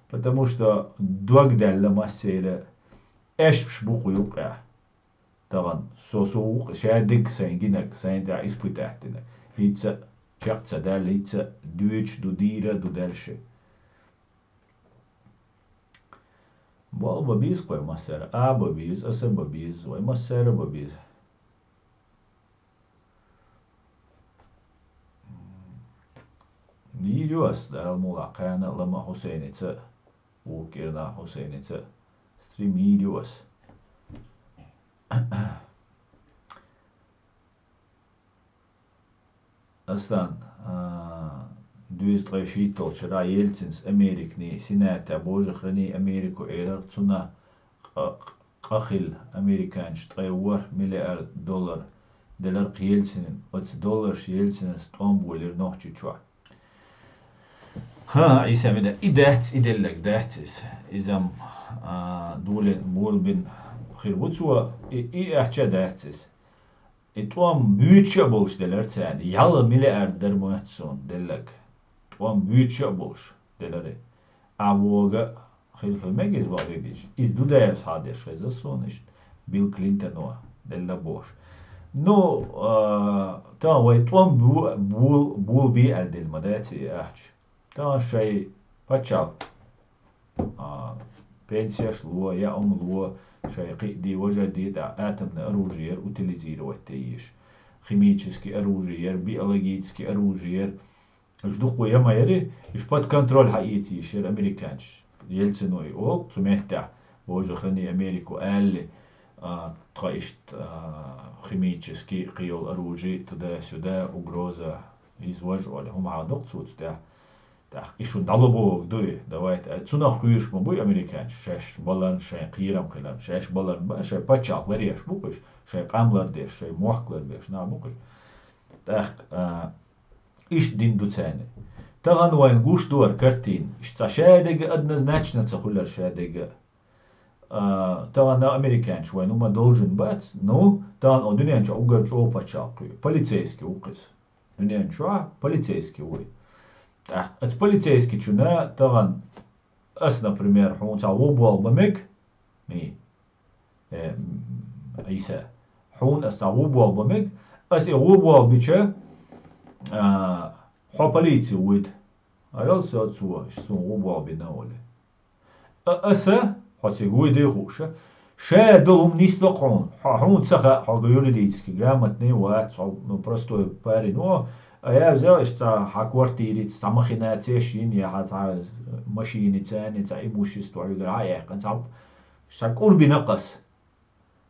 Потому что дог даьлла массеран, эшпаш бу кху юккъехь. Тахана со, со ву-кх шадерг сайн гинарг, сайна тӀехь испытать динарг. ХӀинца чекх ца даьлла, хӀинца дуьйцуш ду, дийр а ду даьлла ши. Болх бан беза-кх вай массара, а бан беза, аса бан беза, вай массара а бан беза. Йийр ю ас, Дала мукъ лахь, кхана а лама Хьусайница, вукху кӀирнах Хьусайница, стрим йийр ю ас. Аслан, а, дуьйзу ткъе шийтталгӀачу шарахь Ельцинс Американ Сената, Боже, храни Америку, элира, цунах къа-, къа хилла, американцаша ткъе ворхӀ миллиард доллар делира-кх Ельцина, оцу долларша Ельцинас тӀом болийра Нохчийчохь. ХӀан, Ӏийса, меда, и дац, и деллаг дац иза. Иза-м, а, долийна, болабина хир бу цо, и, и аьлча дац иза. И тӀом буьйцуш а болуш делара царна, ялх миллиард дара моьтту суна деллаг. ТӀом буьйцуш а болуш делара. А вога хила хила мега иза бакъдерг дийцича. Иза Дудаевс хьадеш хеза суна иштта, Билл Клинтоно делла бохуш. Ну, а, тахана вай тӀом бу-, бул-, булбий аьлла дилла ма дац и ахча. Тахана шайн пачхьалкх, а, пенсеш ло, я ум ло, шайн кхиъ ди, важа ди тӀехь атомный оружиера утилизировать де езаш. Химический оружиера, биологический оружиера. Уьш дуккха я ма яри, уьш под контроль хьаэца езаш яра американцаш. Ельцино и олу, цу меттехь, божахлани Америку аьлли, а, тхан иштта, а, химический кхийолу оружие, туда-сюда, угроза, иза важа олу, хӀума хьан доккху цуца тӀехь. ТӀаккха и шун дӀало бохург дуй, давайте, а, цунах кхуьйсуш ма буй американцаш, шаьш баларна, шайн кхерам хиларна, шаьш баларна бан, шайн пачхьалкх ларъеш бу-кх уьш, шайн къам лардеш, шайн мохк ларбеш нах бу-кх уьш. ТӀаккха, а, иштта дина ду царна. Тахана вайна гуш ду хӀара картина, иштта цхьа шадерг а однозначно ца хуьлура шадерг а. А, тахана американцаш вайна хӀума должен бац, ну, тахана о дуьнен чохь уггар чӀогӀа пачхьалкх кхуьу. Полицейский ву-кх иза. Дуьнен чохь полицейский вуй. ТӀаккха оцу полицейскичунна тахана ас, например, хьуна цхьа вон болх бан мега, ми, э, м, Ӏийса, хьуна ас цхьа вон болх бан мега, ас и вон болх бича, а, хьо полици вуьйту. Арал со цо, иштта суна вон болх бина олий. А аса, хьо цига вуй де хууша, ша долу хӀума нисдо хьуна, хьо, хьуна ца хаьа, хьо юридически грамотный вац, хьо, ну, простой парень ву, а я взял, иштта хьан квартирица цхьа махинацеш йина, я хьан цхьа машиница, цхьа имущество хьоьгара хьан яьккхина, цхьа, ша кӀурбина кхас.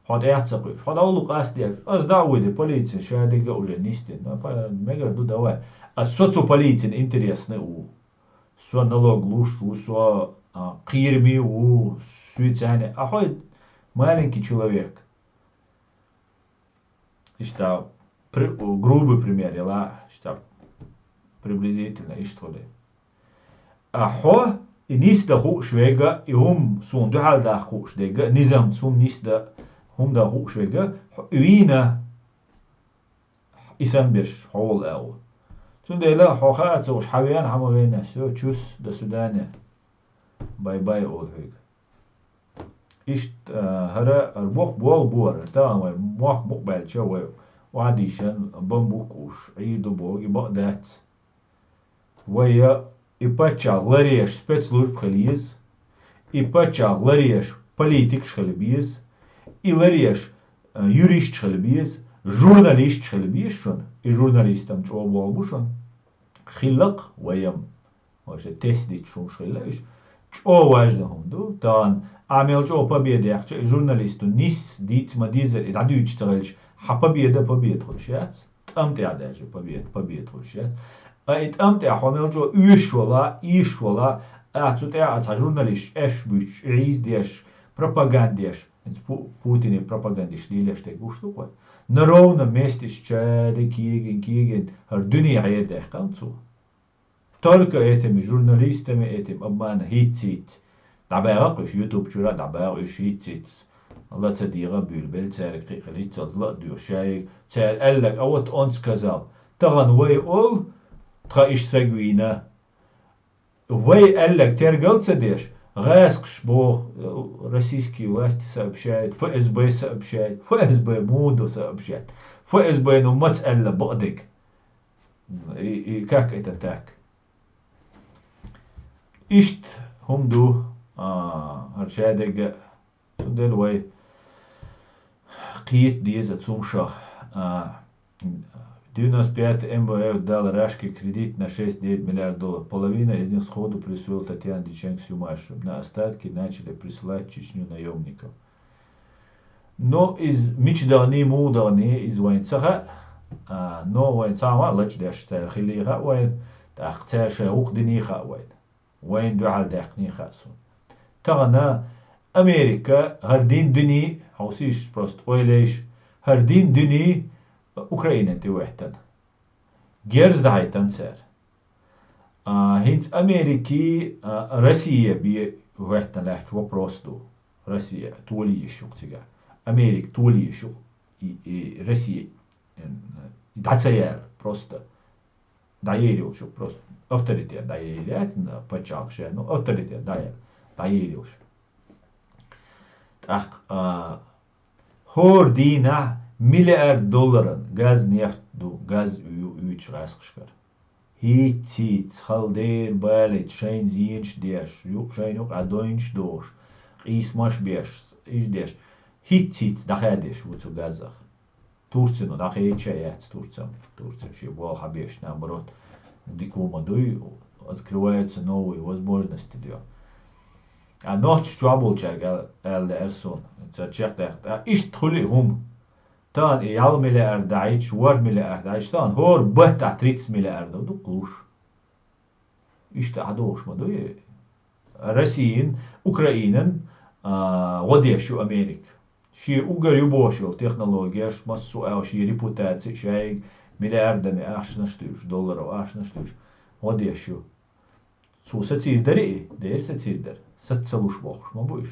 Хьо тӀехь а ца кхуьуш. Хьо дӀавуллу къастдеш. Ас дӀа а вуьйди, полицин шадерг а уже нисдина. Па-, мегар ду, давай. Ас со цу полицин интересный ву. Со налог луш ву, со, а, кхераме ву, суьйцаьнна. А хьо маленький человек. Иштта при-, грубый пример яла, иштта приблизительно иштта хуьлу. А хьо и нисдан хууш верг а, и хӀума суна дуьхьал даха хууш дерг а, низамца хӀума нисдан, хӀума дан хууш верг а, хьо и вийна, и санна берш хьо волу аьлла. Цундела хьо хаа ца хууш, хьан веана, хьан ма веана, всё, чус, до свидания, бай-бай олу хьоьга. Иштта, а, хӀара, хӀара боккха болх бу хӀара, тахана вай мохк букъ баьлча, вай охьадийшан бан бу-кх уьш, Ӏийр ду боху, и бакъ дац. Вай я и паччахь ларъеш спецслужба хила еза, и паччахь ларъеш политикаш хила беза, и ларъеш, а, юристаш хила беза, журналисташ хила беза шуна, и журналистам чӀогӀа болх бу шуна. Хилла-кх вай-м. Вайша тесна дитта хӀумаш хилла уьш. ЧӀогӀа важна хӀума ду. Тахана ахь мел чӀогӀа победа яьккхича, и журналисту нисса дийца ма дезара, и дӀадуьйцуш ца хилча, хьан победа, победа хуьлуш яц. ТӀам тӀехь даже победа, победа хуьлуш яц. А и тӀам тӀехь хьо мел чӀогӀа оьшуш вала, ийшаш вала, а цу тӀехь а цхьа журналисташ эш буьттуш, и гӀийздеш, пропагандеш, хӀинца Пу-, Путине пропагандист лелаш дерг гуш ду-кх вай. На ровном месте чада кегин, кегин, хӀара дуьне хьерадаьккхина цо. Только этими журналистами, этим обмана хӀицца-хӀицца. ДӀабагӀа-кх уьш, YouTube чуьра дӀабагӀа уьш хӀицца-хӀицца. Ла ца дегӀа буьйлабелла цаьрга кхин а хила, хӀинццалц ла а доьшу шайга. Цара аьлларг, а вот он сказал. Тахана вай олу, тхан иштта саг вийна. Вай аьлларг тергал ца деш, гӀаскхаш боху, российские власти сообщают, ФСБ сообщает. ФСБ муха ду сообщать? ФСБ-но маца аьлла бакъдерг? И, и как это так? Иштта хӀума ду, а, хӀара шадерг а, цундела вай кхета деза цу хӀуманах. А, девяносто пять МВФ дала Рашке кредит на шесть-девять миллиард долларов. Половина из них сходу присвоила Татьяна Дьяченко-Сюмашева. На остатки начали присылать в Чечню наёмников. Но иза мича дахний, муха дахний, иза вайна ца хаьа, а, но вайна цхьа а ма лачкъадеш цара хиллий хаьа вайна, тӀаккха цара шайн хӀух диний хаьа вайна. Вайна дуьхьал даьккхиний хаьа суна. Тахана Америка хӀара дин дуьний, хьовсийша просто, ойла йийша, хӀара дин дуьний Украинан тӀе хӀоьттина. Герз дӀахьийтина цара. А, хӀинца Америкий, а, Россия бен хӀоьттина лаьтташ вопрос ду. Россия тола езаш ю-кх цигахь. Америка тола езаш ю-кх и, и Россия. дӀа ца яьлла, просто дӀаер йолуш, просто авторитет дӀаер яц, пачхьалкх шен, ну, авторитет дӀаер, дӀаер йолуш. ТӀаккха, а, хӀора дийнахь миллиард долларан газ, нефть ду, газ ю-, юьйцуш гӀаскхашкара. ХӀиц-хӀиц, хала дер балийта, шайна зенаш деш, ю-, шайна юкъахь дойнаш дохуш, къийсамаш беш, иш деш, хӀиц-хӀиц дӀахаьдеш ву цу газах. Турцино дӀахаьдча а яц Турцам. Турцам шен болх хьабеш, наоборот, дика хӀума дуй, открываются новые возможности дуй. А нохча чохь болчаьрга аьл-, аьлла лаьара суна, цара чекхдаьккхина. Иштта хуьлу и хӀума. Тахана и ялх миллиард дӀахьийча, ворхӀ миллиард дӀахьийча, тахана хӀора баттахь тридцать миллиардов ду кхулуш. Иштта хьадогӀуш ма дуй. Россин, Украинан, а, гӀо деш ю Америка. Шен уггар ю бохуш йолу технологияш, массо а шен репутаци, шайга миллиардами ахчанаш туьйсуш, долларов ахчанаш туьйсуш, гӀо деш ю. Цо сацийр дара и? Дера сацийр дара. Саца ца луш бохуш ма бу уьш.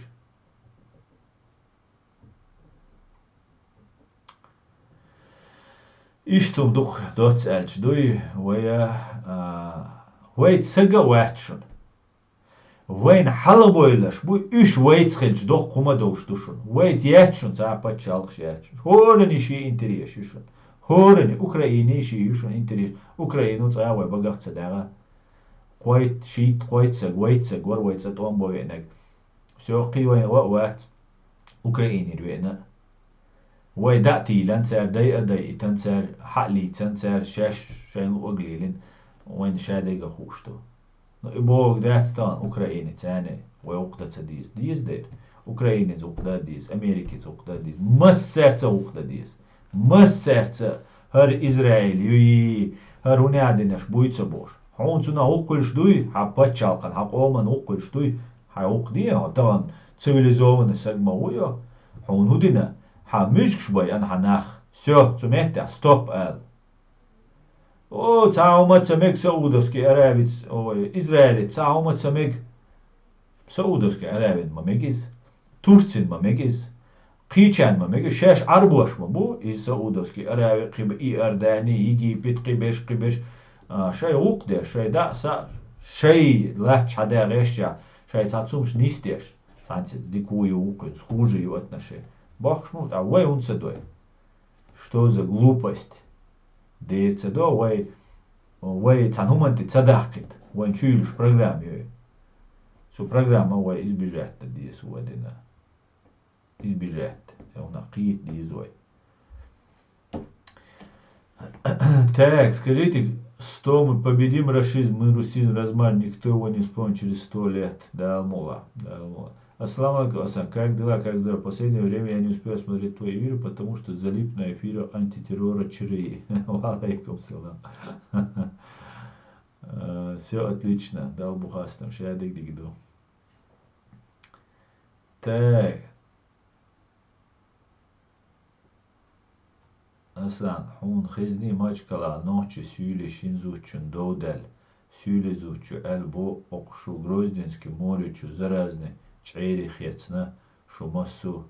Иштта хӀума дукха доцца аьлча дуй, вай, а, вайца сага а вац шуна. Вайна хьалабойлаш бу, уьш вайца хилча доккха хӀума долуш ду шуна. Вайца яц шуна цхьа а пачхьалкхаш яц шуна. ХӀоранна шен интерес ю шуна. ХӀоранна, Украине шен ю шуна интерес. Украину цкъа а вай багах ца дагӀа. Кхойтта, шийтта, кхойтта саг, вайца саг вара вай цӀа тӀом бан веанарг. Всё, кхин вайна гӀо а вац Украинера веана. Вай дӀа а тийлина цара, дайа а дайийтина цара, хьа а лийцина цара, шаьш шайна луъург лелийна, вайна шадерг а хууш ду. Ну, и бохург дац тахана Украинеца царна, вай гӀуллакх дан ца деза. Деза дера. Украинеца гӀуллакх дан деза, Америкица гӀуллакх дан деза. Массаьрца гӀуллакх дан деза. Массаьрца, хӀара Израиль юй, хӀара хӀун а динарш буй ца бохуш. Хьуна цунах гӀуллакх хуьлуш дуй, хьан пачхьалкхан, хьан къоман гӀуллакх хуьлуш дуй, хьайн гӀуллакх де, хьо тахана цивилизованный саг ма ву йо. Хьуна хӀун дина? Хьан муьжгаш байъина хьан нах. Всё, цу меттехь стоп ала. О, цхьа хӀума ца мега Саудовский Аравица, ой, Израилица, цхьа хӀума ца мега. Саудовский Аравин ма мега иза. Турцин ма мега иза. Кхечарна ма мега, шаьш Ӏарбош ма бу, иза Саудовский Арави, кхин бен Иордани, Египет, кхин берш, кхин берш, а, шайн гӀуллакх деш, шайн даа са, шайн лаьтташ хьадагӀеш а, шайн цхьа цумаш нисдеш, цхьаьнца дика ву ю, вукхуьнца хуже ю отношения. Бохкуш ма бу, ткъа вай хӀунда ца дой? Что за глупость? Дера ца до, вай, вай цхьана хӀуманна тӀе ца дахкийта, вайн чуьйлуш программа ю. Цу программа вай избежать дан деза вай дина. Избежать. Хьуна кхета деза вай. Так, скажите, что мы победим расизм, мы русизм, размажем, никто его не вспомнит через сто лет. Да, Алла мукъ лахь, да, Алла мукъ лахь. Ассаламу алейкум, Асан. Как дела, как здоровье? Последнее время я не успел смотреть твои эфиры, потому что залип на эфиры антитеррора ЧРИ. Ва алейкум салам. Все отлично. Дала бу хастам, шадерг дика ду. Так. Аслан, хьуна хезний Махачкалахь нохчий суьйлий шина зудчун дов даьлла? Суьйлий зудчо аьлла бо, оха шу Грозненский море чу заразный чӀерий хецна, шу массо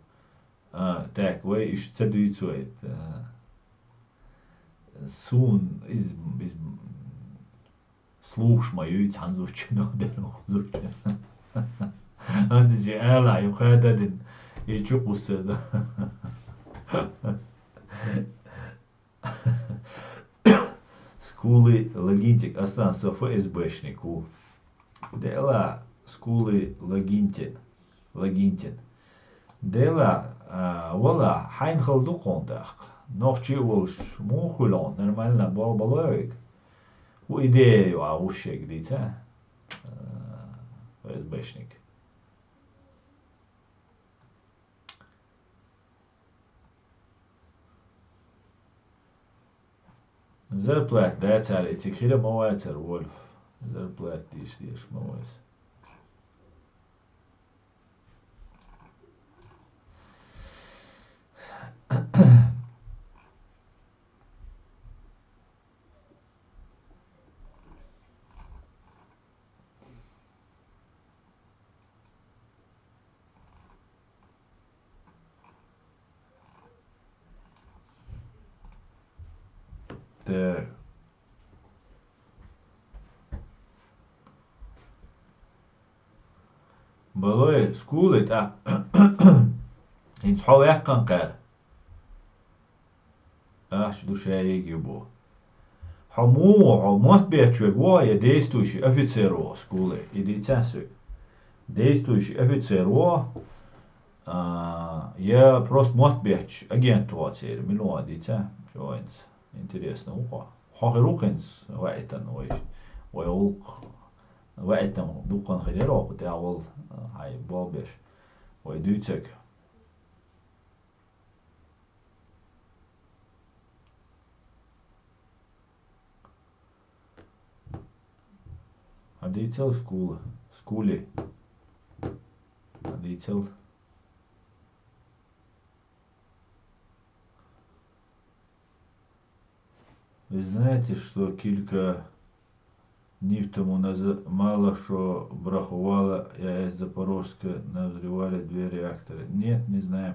а. А, так, вай иштта ца дуьйцу вай. А, суна иза, иза слухаш ма юй цхьана зудчун дов даьлла оха зудчун. ХӀанза ала, ю хада дин, и чу кхуссар ду. Скулы логинчик, Аслан, со ФСБшник ву. Дела, скулы логинчик, логинчик. Дела, а, вала, хьайна хала ду кхунна тӀаккха. Нохчий а волуш, муха хуьлу хьуна, нормально бо-, бало вайга? ХӀу идея ю а гӀуш шега дийца? А, ФСБшник. Зарплата дацара, и цига хила ма вацара, Вольф. Зарплата дийша дезаш ма вайса. Так. Балой, скулы тӀаккха. ХӀинца хьо ваьккхина кхара. Ахча ду шариги бу. Хьо муха, хьо мотт бечча вег во, я действующий офицер во скулы? И дийцахьа соьга. Действующий офицер во, а, я просто мотт бечча агент во церан? Мила во, дийцахьа? Чо хӀинца? Интересно, ву хьо. Хьо хир ву хӀинца ваийтина вайша. Вай гӀуллакх ваийтина дуккха хир яра вай кху тӀехь волу, хьайн болх беш. Вай дуьйцург. Хьан дийцал скула? Скуле. Хьан дийцал? Вы знаете, что кілька днів тому назад мало що бракувало, я из Запорожска, назревали дві реактори? Нет, не знаем.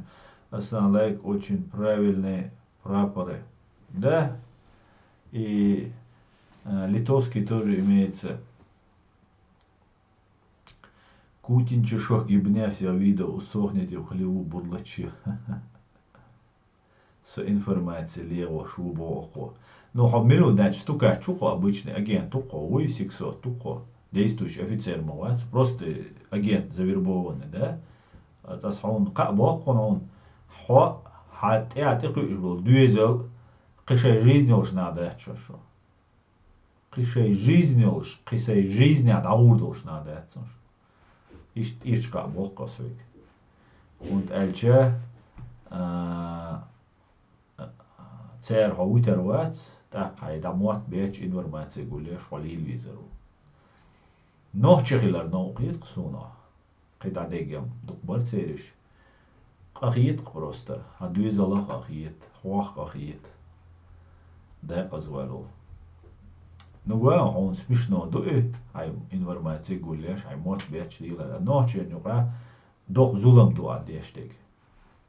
Аслан, лайк, очень правильные прапоры. Да? И, а, литовский тоже имеется. Кутин чешох гибнес я видео усохнете в хлеву бурлачи. Со информация легӀош ву боху. Ну, хьо мила ву, значит, стукач ву хьо, обычный агент ву хьо, вуй, сексот ву хьо, действующий офицер ма вац, просто агент завербованный, да? Ас хьуна кхаъ боху хьуна, хьо хьан тӀе а тӀекхуьуш болу доьзал, кхин шайн жизнь йолуш нах дац шуна шу. Кхин шайн жизнь йолуш, кхин шайн жизнь а дӀагӀур долуш нах дац шуна шу. Иштта ирча кхаъ боху ас вайга. ХӀунда аьлча, а, цара хьо вуьтур вац, тӀаккха хьайн дӀа мотт бечу информаци гулъеш хьо лийла везар ву. Нохчи хилар новкъа хета-кх суна. Кхин дӀа деггам дукха бара церан уьш. Къа хета-кх просто. Хьан доьзалах къа хета, хьох къа хета. Декъаза ваьлла. Ну, ва, хьуна смешно ду и, хьайн информаци гулъеш, хьайн мотт бечу лелар. Нохчийн юкъахь доккха зулам ду ахь деш дерг.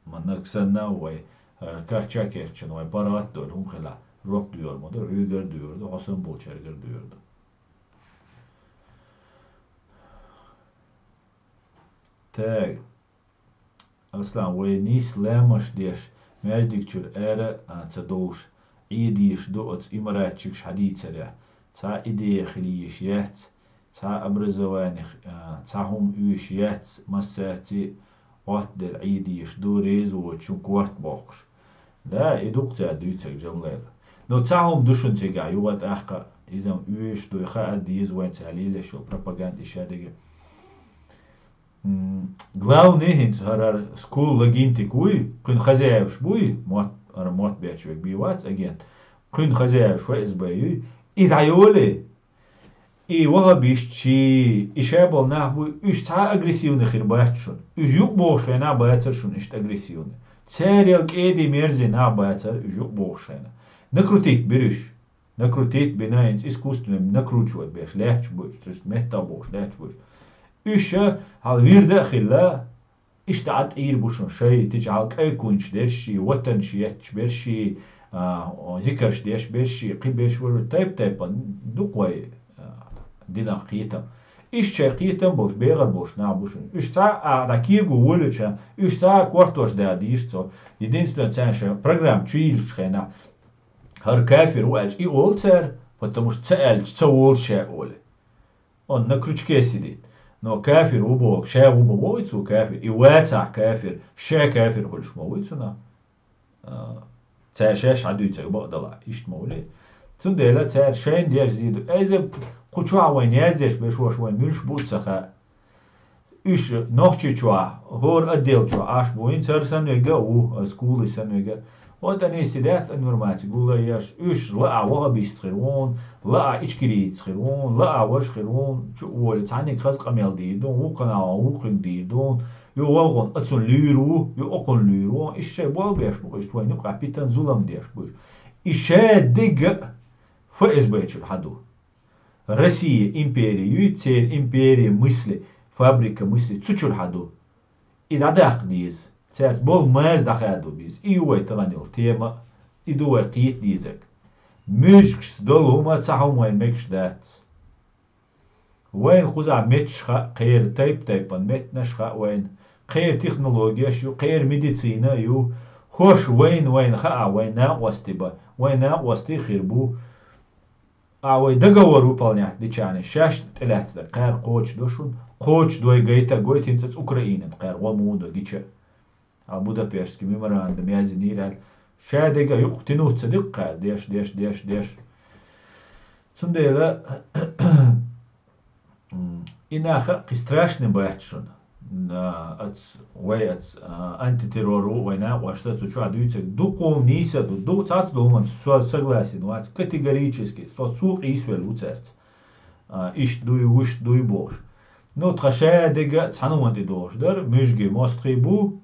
Ма нагахь санна вай, э, карча керчина вай паргӀат а дойла хӀума хилахь, жоп доьр ма ду, хьоьгара доьр ду, хьо санна болчаьргара доьр ду. Так. Аслан, вай нийса ламазаш деш, маьждиг чуьра ара а ца довлуш, Ӏийр дезаш ду оцу имаратчикаш хьадийцарехь, цхьа идея хила йиш яц, цхьа образовани, а, цхьа хӀума оьшуш яц, массаьрций а Ӏоттаделла Ӏийр дезаш ду, реза воцучун корта боккхуш. Да, и ду-кх цара дуьйцург, Джамлайла. Но цхьа хӀума ду шуна цигахь юха тӀаккха, иза-м оьшуш ду, и хаа деза вайн цара лелаш йолу пропаганда, и шадерг. М, главный хӀинца хӀара, хӀара скул логистик вуй, кхуьнан хозяеваш буй, мотт, хӀара мотт бечу верг бен вац агент, кхуьнан хозяеваш ФСБ юй, и дӀайолий, и вахабистчий, и ша болу нах буй, уьш цхьа а агрессивный хир бац шуна. Уьш юкъа богӀуш хенахь бацара шуна иштта агрессивный. Царел кӀеда-мерза нах бацара уьш юкъа богӀуш хенахь. Накрутить бира уьш. Накрутить бина, хӀинца искусственно накручивать беш лаьтташ бу уьш, цуьнца меттах бохуш лаьтташ бу уьш. Уьш ша хьал вирда а хилла, иштта Ӏад Ӏийр бу шуна шай, тича хьал кӀайкхунчаш дерш ший, ватанаш етташ берш ший, а, зикарш деш берш ший, кхин берш вара тайп-тайпана ду-кх вай, а, динах кхетам. Иштта шайн кхетам болуш, бегӀар болуш нах бу шуна. Уьш цхьа а дӀа кего волуча, уьш цхьа а кортош да дийш цо. Единственное, царна шайн программа чу йиллачу хенахь, хӀара кафир ву аьлча, и олу цара, потому что ца аьлча, ца волу ша олу. Он на крючке сидит. Но кафир ву боху, ша ву боху, вовий цо кафир. И вацахь кафир, ша кафир хуьлуш ма вуй цунах. А, цара шаьш хьадуьйцург бакъдала, иштта ма вули. Цундела цара шайна деш зийду. Айза кху чохь вайн яздеш берш, вайн муьлш бу а ца хаьа. Уьш Нохчийчохь, хӀора отдел чохь Ӏаш бу, хӀинца хӀара санна верг а ву, аса кулий санна верг а. Вот они сидят, информаци гулъеш, уьш лаа вахабист хир ву, лаа ичкерийца хир ву, лаа важа хир ву, чу а волий, цхьанниг хаза къамел дийр ду, вукху нахана вукхуьнга дийр ду, ю вахана оцунна луьйр ву, ю окхунна луьйр ву, уьш шайн болх беш бу, иштта вайн юкъахь питан зулам деш бу уьш. И ша дигга а ФСБ чуьра хьан ду. Россия импери юй, церан импери мысли, фабрика мысли цу чуьра хьан ду. И дӀадаккха деза. Цаьрца болу маза дӀахаду беза. И ю вай тахана йолу тема, и ду вай кхета дезарг. Муьжгашца долу хӀума цхьа хӀума вайна мегаш дац. Вайна кхузахь меттанаш хаьа, кхеран тайп-тайпана меттанаш хаьа вайна, кхеран технологеш ю, кхеран медицина а ю, хӀорш вайна, вайна хаьа, вайн накъостий бан, вайн накъостий хир бу. А вай договор выполнять дича, шаьш тӀелаьцна, кхаьра кхочушдо шуна, кхочушдой гайта а гойту, хӀинца цу Украинан кхаьра гӀо муха до гича. А Будапештский меморандум яздинийра аьлла, шадерг а юкъ тянуть ца диккхара, деш, деш, деш, деш. Цундела, м, и нах а кхин страшный бац шуна. А, ац, вай ац, а, антитеррор ву, вай накъост цу чохь дуьйцург. Дукха нийса ду, ду, цхьацца ду хӀуманца со согласен вац, категорически, со цо къийсавелла ву цаьрца. А, иштта дуй, вуьшта дуй бохуш. Ну, тхан шадерг а цхьана хӀуманна тӀе догӀуш дара, муьжгийн мостагӀий бу,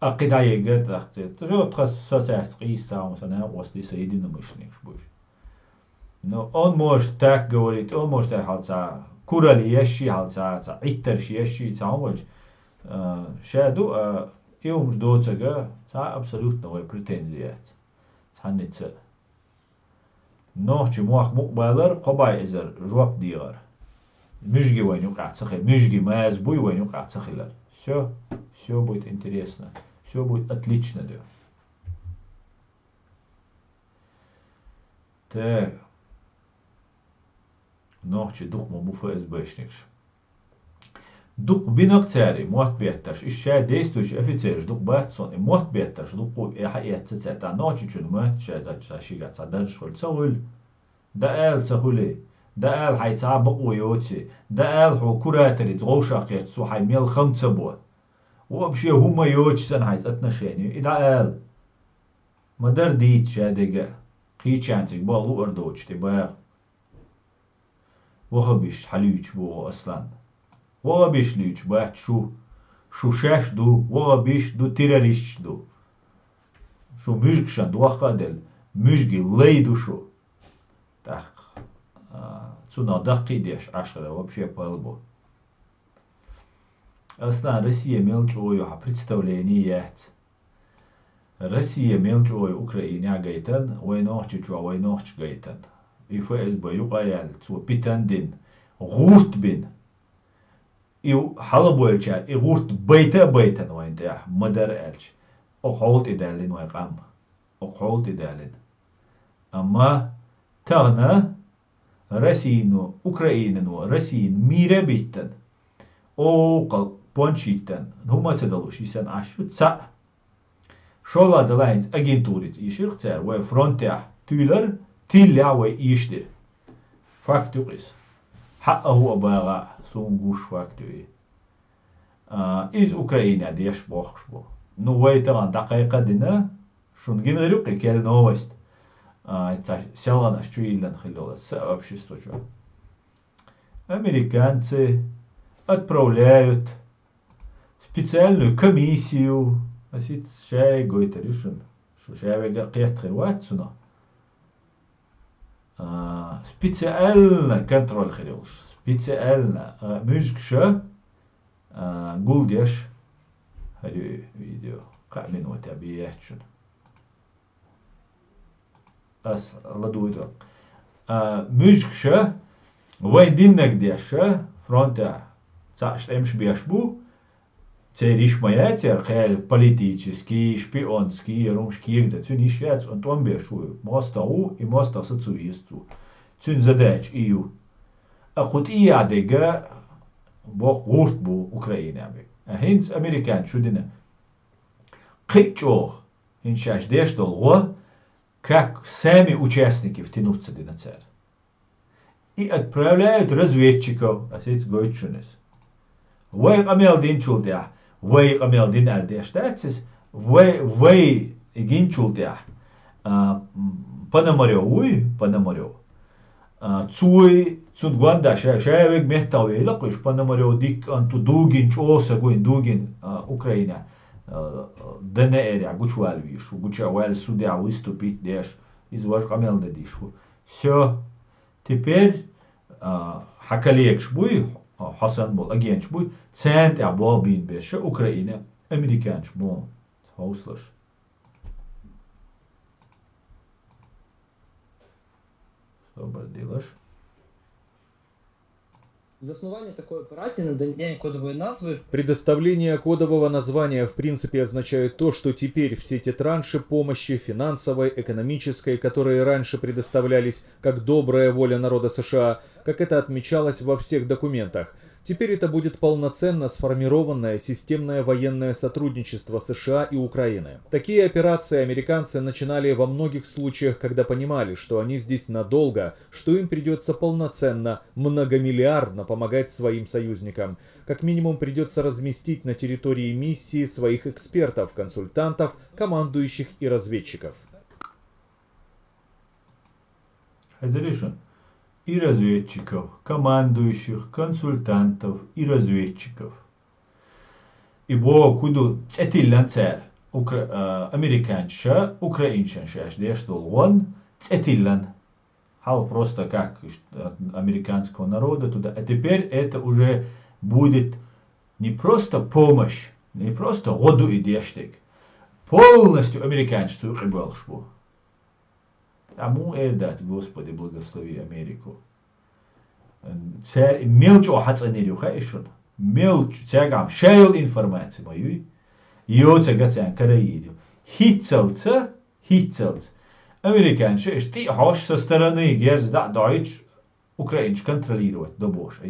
а кхин дӀаергара тӀаккха церан. Цо тхан со цаьрца къийса ца хьуна, сан накъостий, сан единомышленникаш бу уьш. Ну, он может так говорить, он может так, хьал цхьа куралла еш а, хьал цхьа, цхьа Ӏиттарш еш а, цхьа хӀума волчу, а, ша ду, а, и хӀумаш доцург а, цхьа абсолютно вай претензи яц. Цхьанница а. Нохчийн мохк мукъабалар, кхо бӀе эзар жоп дехар. Муьжги вайна юкъахь ца хи-, муьжги маза буй вайна юкъахь ца хилар. Всё, всё будет интересно, всё будет отлично, да. Так. Нохчий дукха ма бу ФСБшникаш. Дукха бина-кх цара и мотт беттарш, и шайн действующий офицераш дукха бац суна, и мотт беттарш дукха, э, хьаэцна цара. ТӀаккха Нохчийчоьнан мотт шайн, шайн шига цхьа даржаш хуьлу ца хуьлу? ДӀаала ца хуьлий? ДӀаала хьайн цхьа а бакъо йоций? ДӀаала хьо кураторица вовшах кхетча, цо хьайн мел хам ца бо? Вообще хӀума йоцуш санна хьайн цӀа отношение ю, и дӀаала. Ма-дарра дийца шадерг а, кхечарна цига боху луъар доцуш тӀе баха. Вахабиш хьалуьйчу боху, Аслан. Вахабиш луьйчу бац шу. Шу шаьш ду, вахабиш ду, террористаш ду. Шу муьжгашна дохка а делла, муьжгийн лай ду шу. ТӀаккха, а, цунах даккхий деш Ӏаш хилар вообще пал бу. Аслан, Россия мел чӀогӀа ю хьан представление яц. Россия мел чӀогӀа ю Украинехь гайтан, вай Нохчийчохь, вай нохчий гайтан. И ФСБ юкъа а яьлла, цо питан а дина, гӀурт а бина. И хьалабойлучара и гӀурт байта а байтана вайна тӀехь, ма-дарра аьлча, окху хьол тӀе даьллина вайн къам. Окху хьол тӀе даьллина. Амма тахана Россино, Украинано Россина мийра а биттана, окхал пончийтана, хӀума а ца далуш, йисана Ӏаш ю цхьаъ. ШолгӀа далахь хӀинца агентурица ийшира-кх цара, вай фронтехь туьйлар, тиллехь вай ийшадира. Факт ю-кх иза. Хьаъа хӀу а багӀахь, суна гуш факт ю и. А, иза Украинехь деш бохкуш бу. Ну, вай тахана дӀакхайкха а дина, шуна гина хир ю-кх и кхел новость. А, цхьа селхана аш чу йиллина хилла йолу сообщество чу. Американцы отправляют специальную комиссию, ас иц шай гойтар ю шуна. Шу шай вега кхетта хир вац цунах. А, специально контроль хир йолуш. Специально, а, муьжгаш а, а, гулдеш. ХӀара ю видео. Кхаа минута бен яц шуна. Ас ладугӀуьйту. А, муьжгаш а, вайн диннаг деш а, фронтехь цхьаъ тӀемаш беш бу, церан йиш ма яц яра, кхел политический, шпионский, яра хӀумаш кегадан. Цуьнан йиш яц, тӀом беш ву, мостагӀ ву, и мостагӀ сацо веза цо. Цуьнан задача и ю. А кху тӀехь дерг а боху гӀурт бу Украинехь берг. А хӀинца американцы шу дина. Кхин а чӀогӀа, хӀинца шаьш деш долу гӀо, как сами участники втянуться дина цара. И отправляют разведчиков, ас ица гойту шуна иза. Вай къамел динчул тӀехь, вай къамел дина аьлла деш дац иза, вай, вай гинчул тӀехь, а, м, Пономарёв вуй, Пономарёв. А, цуй, цунна гондаш, ша, ша вега меттахь вейла кхуьш, Пономарёв дикка кӀант ву, Дугин чӀогӀа са гуйна, Дугин, а, Украина, а, ДНР-ехь гучувала вийш ву, гуча а ваьлла судехь выступить деш, иза важа къамел дан дийш ву. Всё. Теперь, а, хьан коллегаш буй, хьо санна болу агенташ буй, царна тӀехь болх бийна берш а Украина, американцаш боху, хьовсалаш. Добре ділаш. Заснування такої операції, надання кодової назви. Предоставление кодового названия в принципе означает то, что теперь все те транши помощи финансовой, экономической, которые раньше предоставлялись как добрая воля народа США, как это отмечалось во всех документах, теперь это будет полноценно сформированное системное военное сотрудничество США и Украины. Такие операции американцы начинали во многих случаях, когда понимали, что они здесь надолго, что им придется полноценно, многомиллиардно помогать своим союзникам. Как минимум придется разместить на территории миссии своих экспертов, консультантов, командующих и разведчиков. Хазиришин. И разведчиков, командующих, консультантов, и разведчиков. И бо куду цӀе тиллан цар. Укра... а, американча, украинчан шаш деш долгон цӀе тиллан. Хал просто как э, американского народа туда. А теперь это уже будет не просто помощь, не просто году и дештек. Полностью американча цу кьибалхш бу. А му эрдац, Господи, благослови Америку. Цар мел чӀо хьацӀанир ю хаишун. Мел чӀо цагам шайол информация ма юй. Йо цага цан караир ю. Хитцалца, хитцалца. Американча иш тӀи хош со стороны герз да дойч Украинч контролировать добош.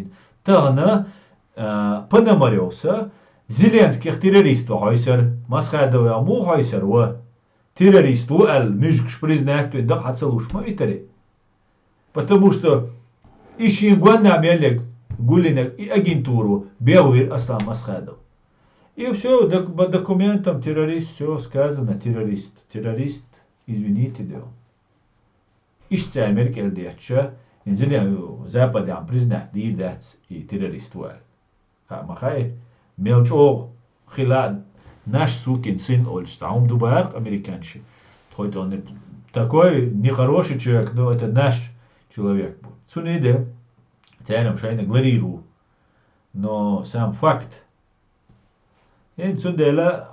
Тагна Пономарёвса Зеленских террорист ва хойсар, Масхадов я му хойсар ва. Террорист ву ал мюжгш признать вин да хьацалуш ма витаре. Потому что и шин гонна меллег гулинег и агентуру бегвир Аслан Масхадов. И все, по документам террорист, все сказано, террорист, террорист, извините, да. Ишца меркел деча, инзиле Западам признать дир дац и террорист вал. Ха, ма хай, мел чӀо хила наш сукин сын олчта, ум дубар американчи. Хоть он и такой нехороший человек, но это наш человек был. Цуниде, царам шайна глариру. Но сам факт. Ин цундела,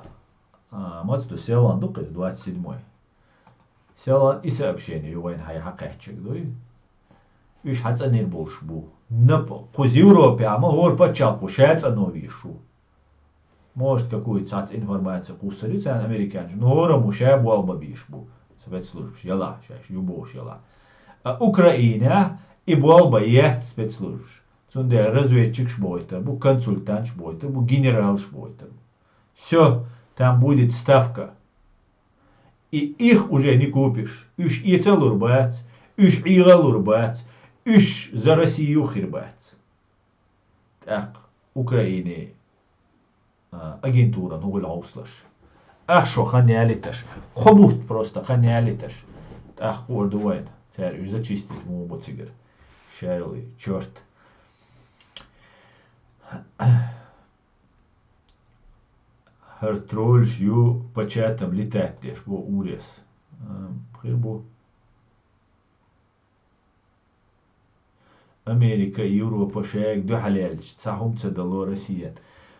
а, мац ду селан ду къир двадцать седьмой. Селан и сообщение ю вайн хай хьакъаччаг дуй. Уж хьацӀанир болш бу. Нап, куз Европе ама гьор пачал ку шацӀано вишу. Может, какую-то цац информация кусари цан американчу. Но гьора му ша буал ба биш бу. Спецслужбш яла, шаш ю бош яла. А Украина и буал ба яц спецслужбш. Цунде разведчикш бойтар бу, консультантш бойтар бу, генералш бойтар бу. Все, там будет ставка. И их уже не купишь. Уж ицалур бац, уж игалур бац, уж за Россию хир бац. Так, Украине а, агентура нугӀул гӀовслаш. Ахшо хан ялиташ. Хобут просто хан ялиташ. ТӀах хор ду вайн. Цар уж зачистить му бу цигар. Шайли, чёрт. Хар тролльш ю пачатам летать деш бу урес. Хир бу. Америка, Европа шайг дуьхьалелча, цхьа хӀума ца дало Россиян.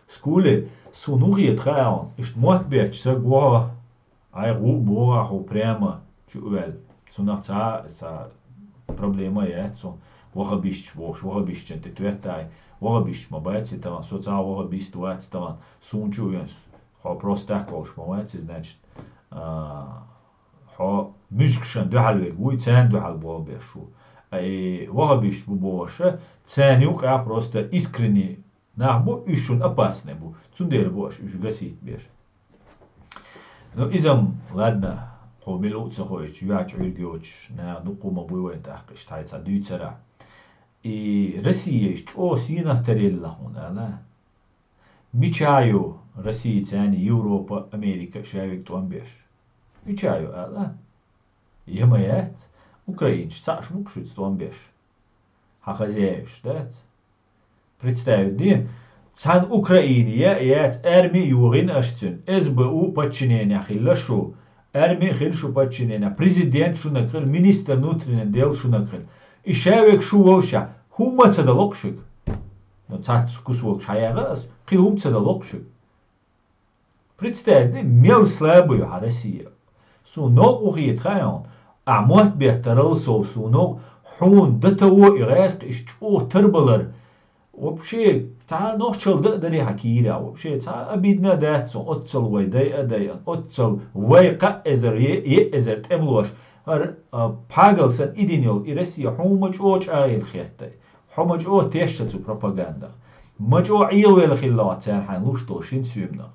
Скуле, су нугӀет хаьун, ишт мотт бетча са гохо, айх ву богӀа ху прямо чу уьвел. Цунах цхьа, цхьа проблема яц сун. Вахабищ бохуш, вахабищан тӀе тоьттай. Вахабищ ма бац и талан, со цхьа вахабист вац талан, сун чу уьвен. Хо просто так волуш ма вац, значит, а, Хьо муьжгашан дуьхьал вег вуй, царна дуьхьал болх беш ву. Ай, вахабиш бу бохуша, царна юкъа просто искренний нах бу, уьш шуна опасный бу. Цундела бу аша уьш гасийта беш. Ну, изам, ладно, кхо мила а ца хоуьйтуш, юьхьа чӀуьрга йоцуш, наха дукха ма буй вайн тӀаккха, иштта хьай цхьа дуьйцара. И Россия чӀо сийнах тарелла хьуна, ала? Мича ю Россия царна Европа, Америка шаверг тӀом беш? Мича ю ала? Я ма яц, украинчу цхьаъш мукъ шуьца тӀом беш? Хьан хозяеваш дац? Представить де, цхьана Украина я а яц, арми а югӀина аша цуьнан, С Б У подчиненехь хилла шу, арми а хила шу подчиненехь, президент шунаг хила, министр внутренних дел шунаг хила. И шаверг шу вовшехь, хӀумма а ца дало-кх шуьга. Ну, цхьацца кусокаш хьаяьгӀа ас, кхин хӀумма а ца дало-кх шуьга. Представить де, мел слабый ю хьан Россия. Суна новкъа хета хаьа хьуна, ахь мотт беттарал сов суна новкъа, Хьуна датаво и гӀаьскхи иш чӀогӀа тарбалар. Вообще, цхьа нохчалла да а дарий хьан кийра? Вообще, цхьа обидно а дац цунна, оццал вай дай а дайан, оццал вай кхаъ эзар, е, е эзар тӀемалош. ХӀара, а, Пхьагал санна идина йолу и Россия хьуна ма чӀогӀа чӀагӀйина хеттай. Хьо ма чӀогӀа тешша цу пропагандах. Ма чӀогӀа Ӏехавелла хилла хьо царна хьайна луш долу шина соьманах.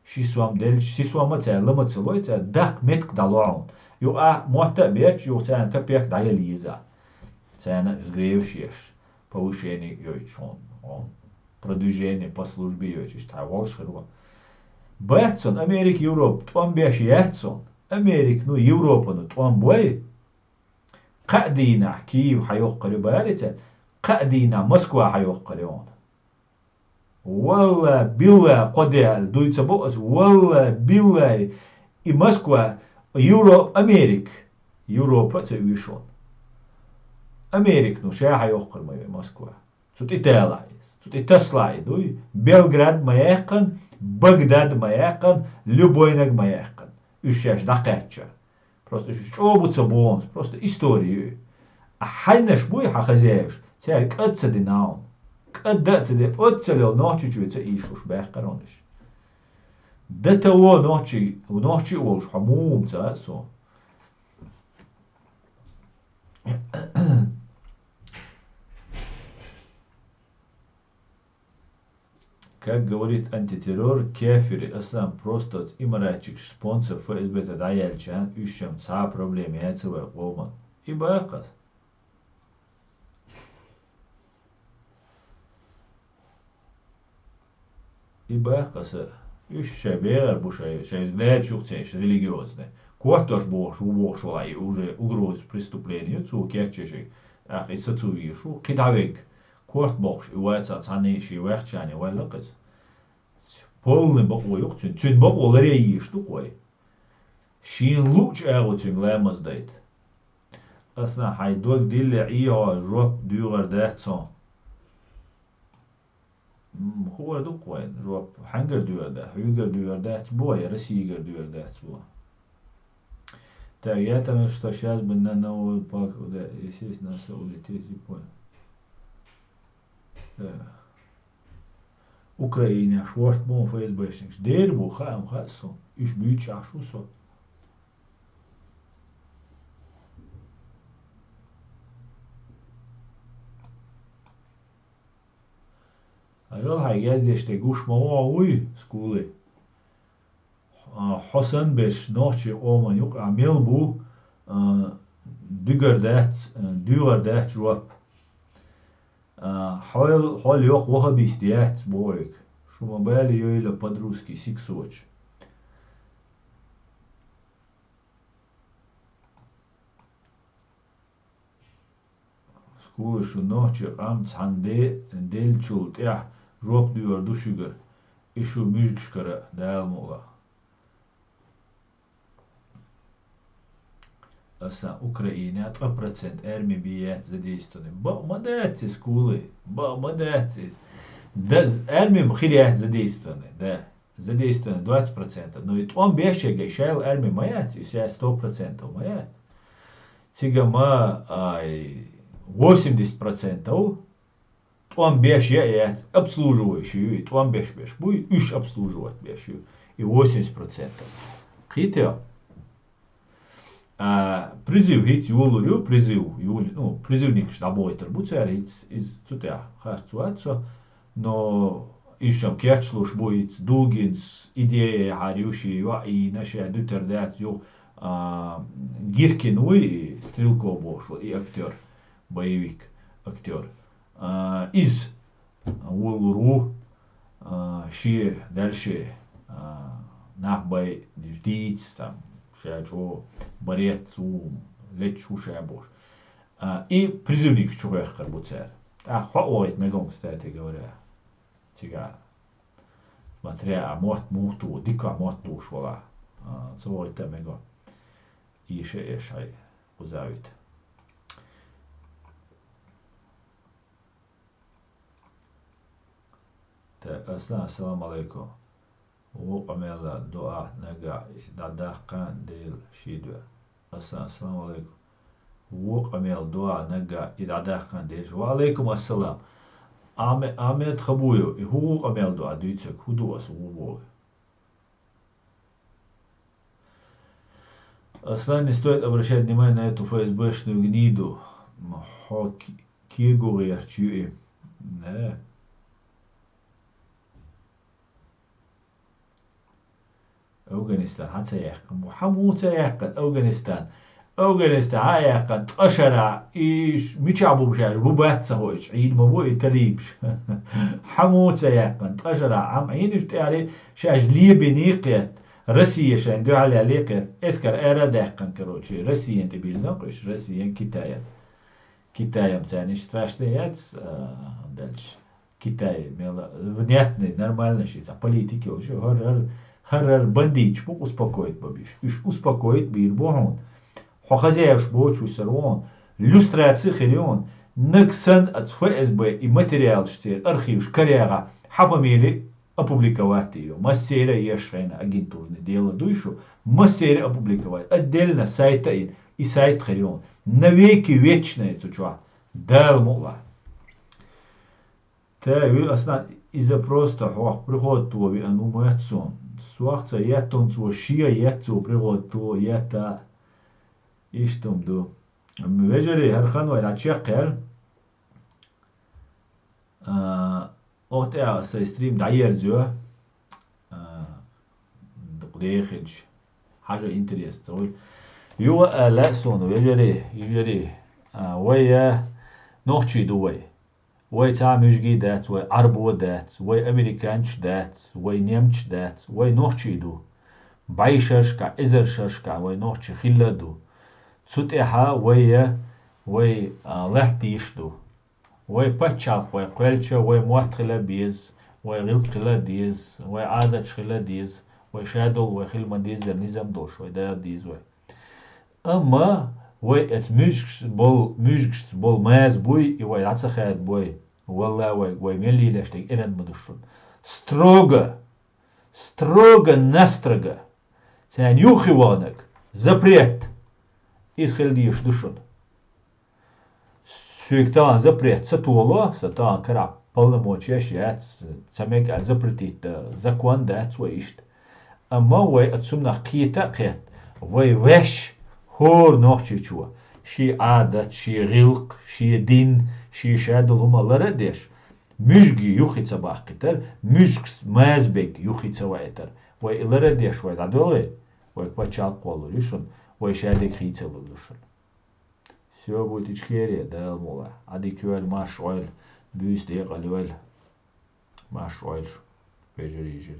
Ши сом делча, ши сома цара ла ма ца лой, цара даккха меттиг дӀало хьуна. Юха ахь мотта а беча, юха царна капек дӀаяла еза. Царна греваш еш, повышение йойтуш хьуна, хьуна, продвижение по службе йойтуш, иштта хьайн волуш хир ву. Бац цунна Америка, Европа тӀом беш яц цунна. Америка, ну, Европа, ну, тӀом бой. Кхаа дийнахь Киев хьайоккхур ю баьлли цара, кхаа дийнахь Москва хьайоккхур ю хьуна. Валла, билла, кхо де аьлла, дуй ца бо аса, валла, билла, и Москва, Европа, Америка, Европа а ца уьйшу хьуна. Америка, ну, ша хьайоккхур ма ю Москва. Цу тӀе далахь иза, цу тӀе таслахь и дуй, Белград ма яьккхина, Багдад ма яьккхина, любойнаг ма яьккхина. Уьш шаьш дӀакхаьчча. Просто уьш чӀогӀа бу ца бохунс, просто истори ю и. А хьайнаш буй хьан хозяеваш, цаьрга кӀад ца дина хьуна. КӀад а ца дина, оццал йолу Нохчийчоь ца ийшалуш баьккхара хьуна уьш. Д Т О нохчий, нохчий а волуш, хьо муха ца а со. Как говорит антитеррор, кефири, асан просто имаратчик спонсор Ф С Б-та дӀаяьлча, уьш шам цхьа а проблема яцар вай къоман. И баккхас. И баккхаса. Уьш шай бегӀар бу шай, шай лаьчух цеш религиозный. Кортош бохуш, ву бохуш вала и уже угроза преступления, цо кеччеши. Ах, и сацу вийшу, кхидӀа вег. Корт бохуш, и вайца цхьаьна ши вехчани валла кхиз. Полный бакъо юкъ цуьнан. Цуьнан бакъо ларе йийш ду кхой. Шийна луъчу агӀо цуьнга ламаз дайта. Аса хьайн дог дилле Ӏехьо жоп дуьйгӀар дац цо. М, хуур ду кхойн жоп. Хьаьнгара дуьйгӀар дац? Хьуьйгара дуьйгӀар дац бо, я Российгара дуьйгӀар дац бо? Так, я там, что сейчас бы на новую пак-, да, естественно, со улететь и понял. Э, Украинехь шорта бу Ф С Б-шникаш. Дера бу, хаам хаьа со. Уьш буьйцуш Ӏаш ву со. Алло, хьайн яздеш дерг гуш ма вогӀу вуй, Скулы? А, хьо санна берш нохчийн къоман юкъахь мел бу, а, дуьгар дац, а, дуьйгӀар дац жоп. А, хьол, хьол йоккха вахабист яц бохуьйга. Шу ма бали йойла под русский сиксоча. Скулы, шу нохчийн къам цхьаьна де-, деллачул тӀаьхьа жоп дуьйгӀур ду шуьгара, и шу муьжгашкара Дала мукъ лахь. Аса Украинехь ткъа процент арми бен яц задействованный. Бакъ ма дац иза, Скулы, бакъ ма дац иза. Да, арми ма хир яц задействованный, да. Задействовано двадцать процентов. Но и тӀом беш ерг, и шайла арми ма яц, и шай сто процентов ма яц. Цига ма, ай, восемьдесят процентов тӀом беш я а яц, обслуживающий ю, и тӀом беш беш бу, и уьш обслуживать беш ю, и восемьдесят процентов. Кхетий? А, призыв хӀинца йолалур ю, призыв йолий, ну, призывникаш дӀабохуьйтур бу цара хӀинца, иза цу тӀехь харц вац со, но иза шам кечлуш бу хӀинца, Дугинс идея яхьар ю шен йоӀ йийна, ша дуьтур дац юха, а, Гиркин вуй, и Стрелков бохуш ву, и актёр, боевик актёр. А, иза волалур ву, а, шен, дальше, а, нах бай дийца, там, ша чӀогӀа борец ву, лечу ву ша бохуш. А, и призывник чу хьехкар бу цара. ТӀаккха хьо а вахийта мегаш ву, кстати говоря. Цигахь, смотря, а мотт муха ту, дика мотт луш вала. А, ца вахийта мегаш ву. Иша эш хьай, кхузавит. Та, Аслан, ассаламу алайкум. Вукъа мелла дуа нагахь дӀадаккха Дела шийдоь. Аслан, ассаламу алайкум. Ву къамел дуа нагга и дӀадаккхан деш. Ва алейкум ассалам. Аме-, Амед Хабуев, и хӀу ву къамел дуа дуьйцург, хӀу ду ас ву боху? Аслан, не стоит обращать внимание на эту ФСБшную гниду. М, хьо ки-, кегу гӀерташ ю и. Не. Афганистан хьан ца яьккхина бу? Хьан муха ца яьккхина Афганистан? Афганистан хьан а яьккхина, ткъа шарахь, и ш-, мичахь бу шаьш, бу бац ца хоуьйтуш, Ӏийна ма бу и талибаш. Хьан муха ца яьккхина, ткъа шарахь, Ӏам Ӏийна уьш тӀаьхьа, шаьш Либине кхетта, Россия шайн дуьхьал яле кхетта, эскар ара а даьккхина, короче, Россиян тӀе бирзан кхуьш, Россиян Китаян. Китаям царниш страшный яц, а, дальше. Китай мела внятный, нормально ши, цхьа политика йолуш, хӀара, хӀара, хӀара бандиташ бу успокоить бабиш. Уьш успокоить бийр бу хьуна. Хьо хозяеваш боцуш ву сара вон. Люстраци хир ю хьуна. Наг сан аца ФСБ и материалаш церан архиваш карагӀа, хьан фамили опубликовать йо. Массера а еш хьайна агентурный дела дуй шу, массера опубликовать. Отдельно сайта и, и сайт хир ю хьуна. Навеки вечные цу чохь. Дала мукъ лахь. Та вуьй ас нах иза просто хьох приходто виан ву моьтту суна. Сох ца еттунца во шен етта цо приходто етта. Иштта хӀума ду. Вежарий, хӀара хан вай дӀа чекхъяьлла. А, оха тӀехь ас сайн стрим дӀаерзайо. А, дукха дехилча. Хьажа интерес ца вуй. Юха а лаьа суна, вежарий, йижарий. А, вай, а, нохчий ду вай. Вай цхьа а муьжгий дац, вай Ӏарбо дац, вай американчаш дац, вай немчаш дац, вай нохчий ду. БӀешерашкахь, эзаршерашкахь вай нохчий хилла а ду. Цу тӀехьа вай, вай, а, латта дийш ду. Вай пачхьалкх вай кхоьллича, вай мотт хила а беза, вай гӀиллакх хила а деза, вай Ӏадаташ хила а деза, вай шадолу вай хила ма-деззара низам долуш вай дала деза вай. Амма вай эца муьжгашца болу, муьжгашца болу маза буй, и вай дӀа ца хадабой, валла вай, вай мел лелаш дерг эрна ма ду шуна. Строго, строго-настрого, царна юххе ваханарг, запрет, иза хила дезаш ду шуна. Соьга тахана запрет ца тохало, сан тахана карахь полномочеш яц, ца мега аьлла запретить дан закон дац вай иштта. Амма вай оцу цунах кхета а кхетта, вай ваьш хӀора нохчичо, шен Ӏадат, шен гӀиллакх, шен дин, шен шадолу хӀума лар а деш, муьжгий юххе ца баккхийтар, муьжгашца маза берг юххе ца ваийтар. Вай и лар а деш вай дӀадолий, вай пачхьалкх кхоллалур ю шуна, вай шадерг хийцалур ду шуна. Всё, будьте в честь, Дала мукъ лахь. Ӏадика йойла, марша Ӏойла, буьйса декъала йойла. Марша Ӏойла шу, вежарий, йижарий.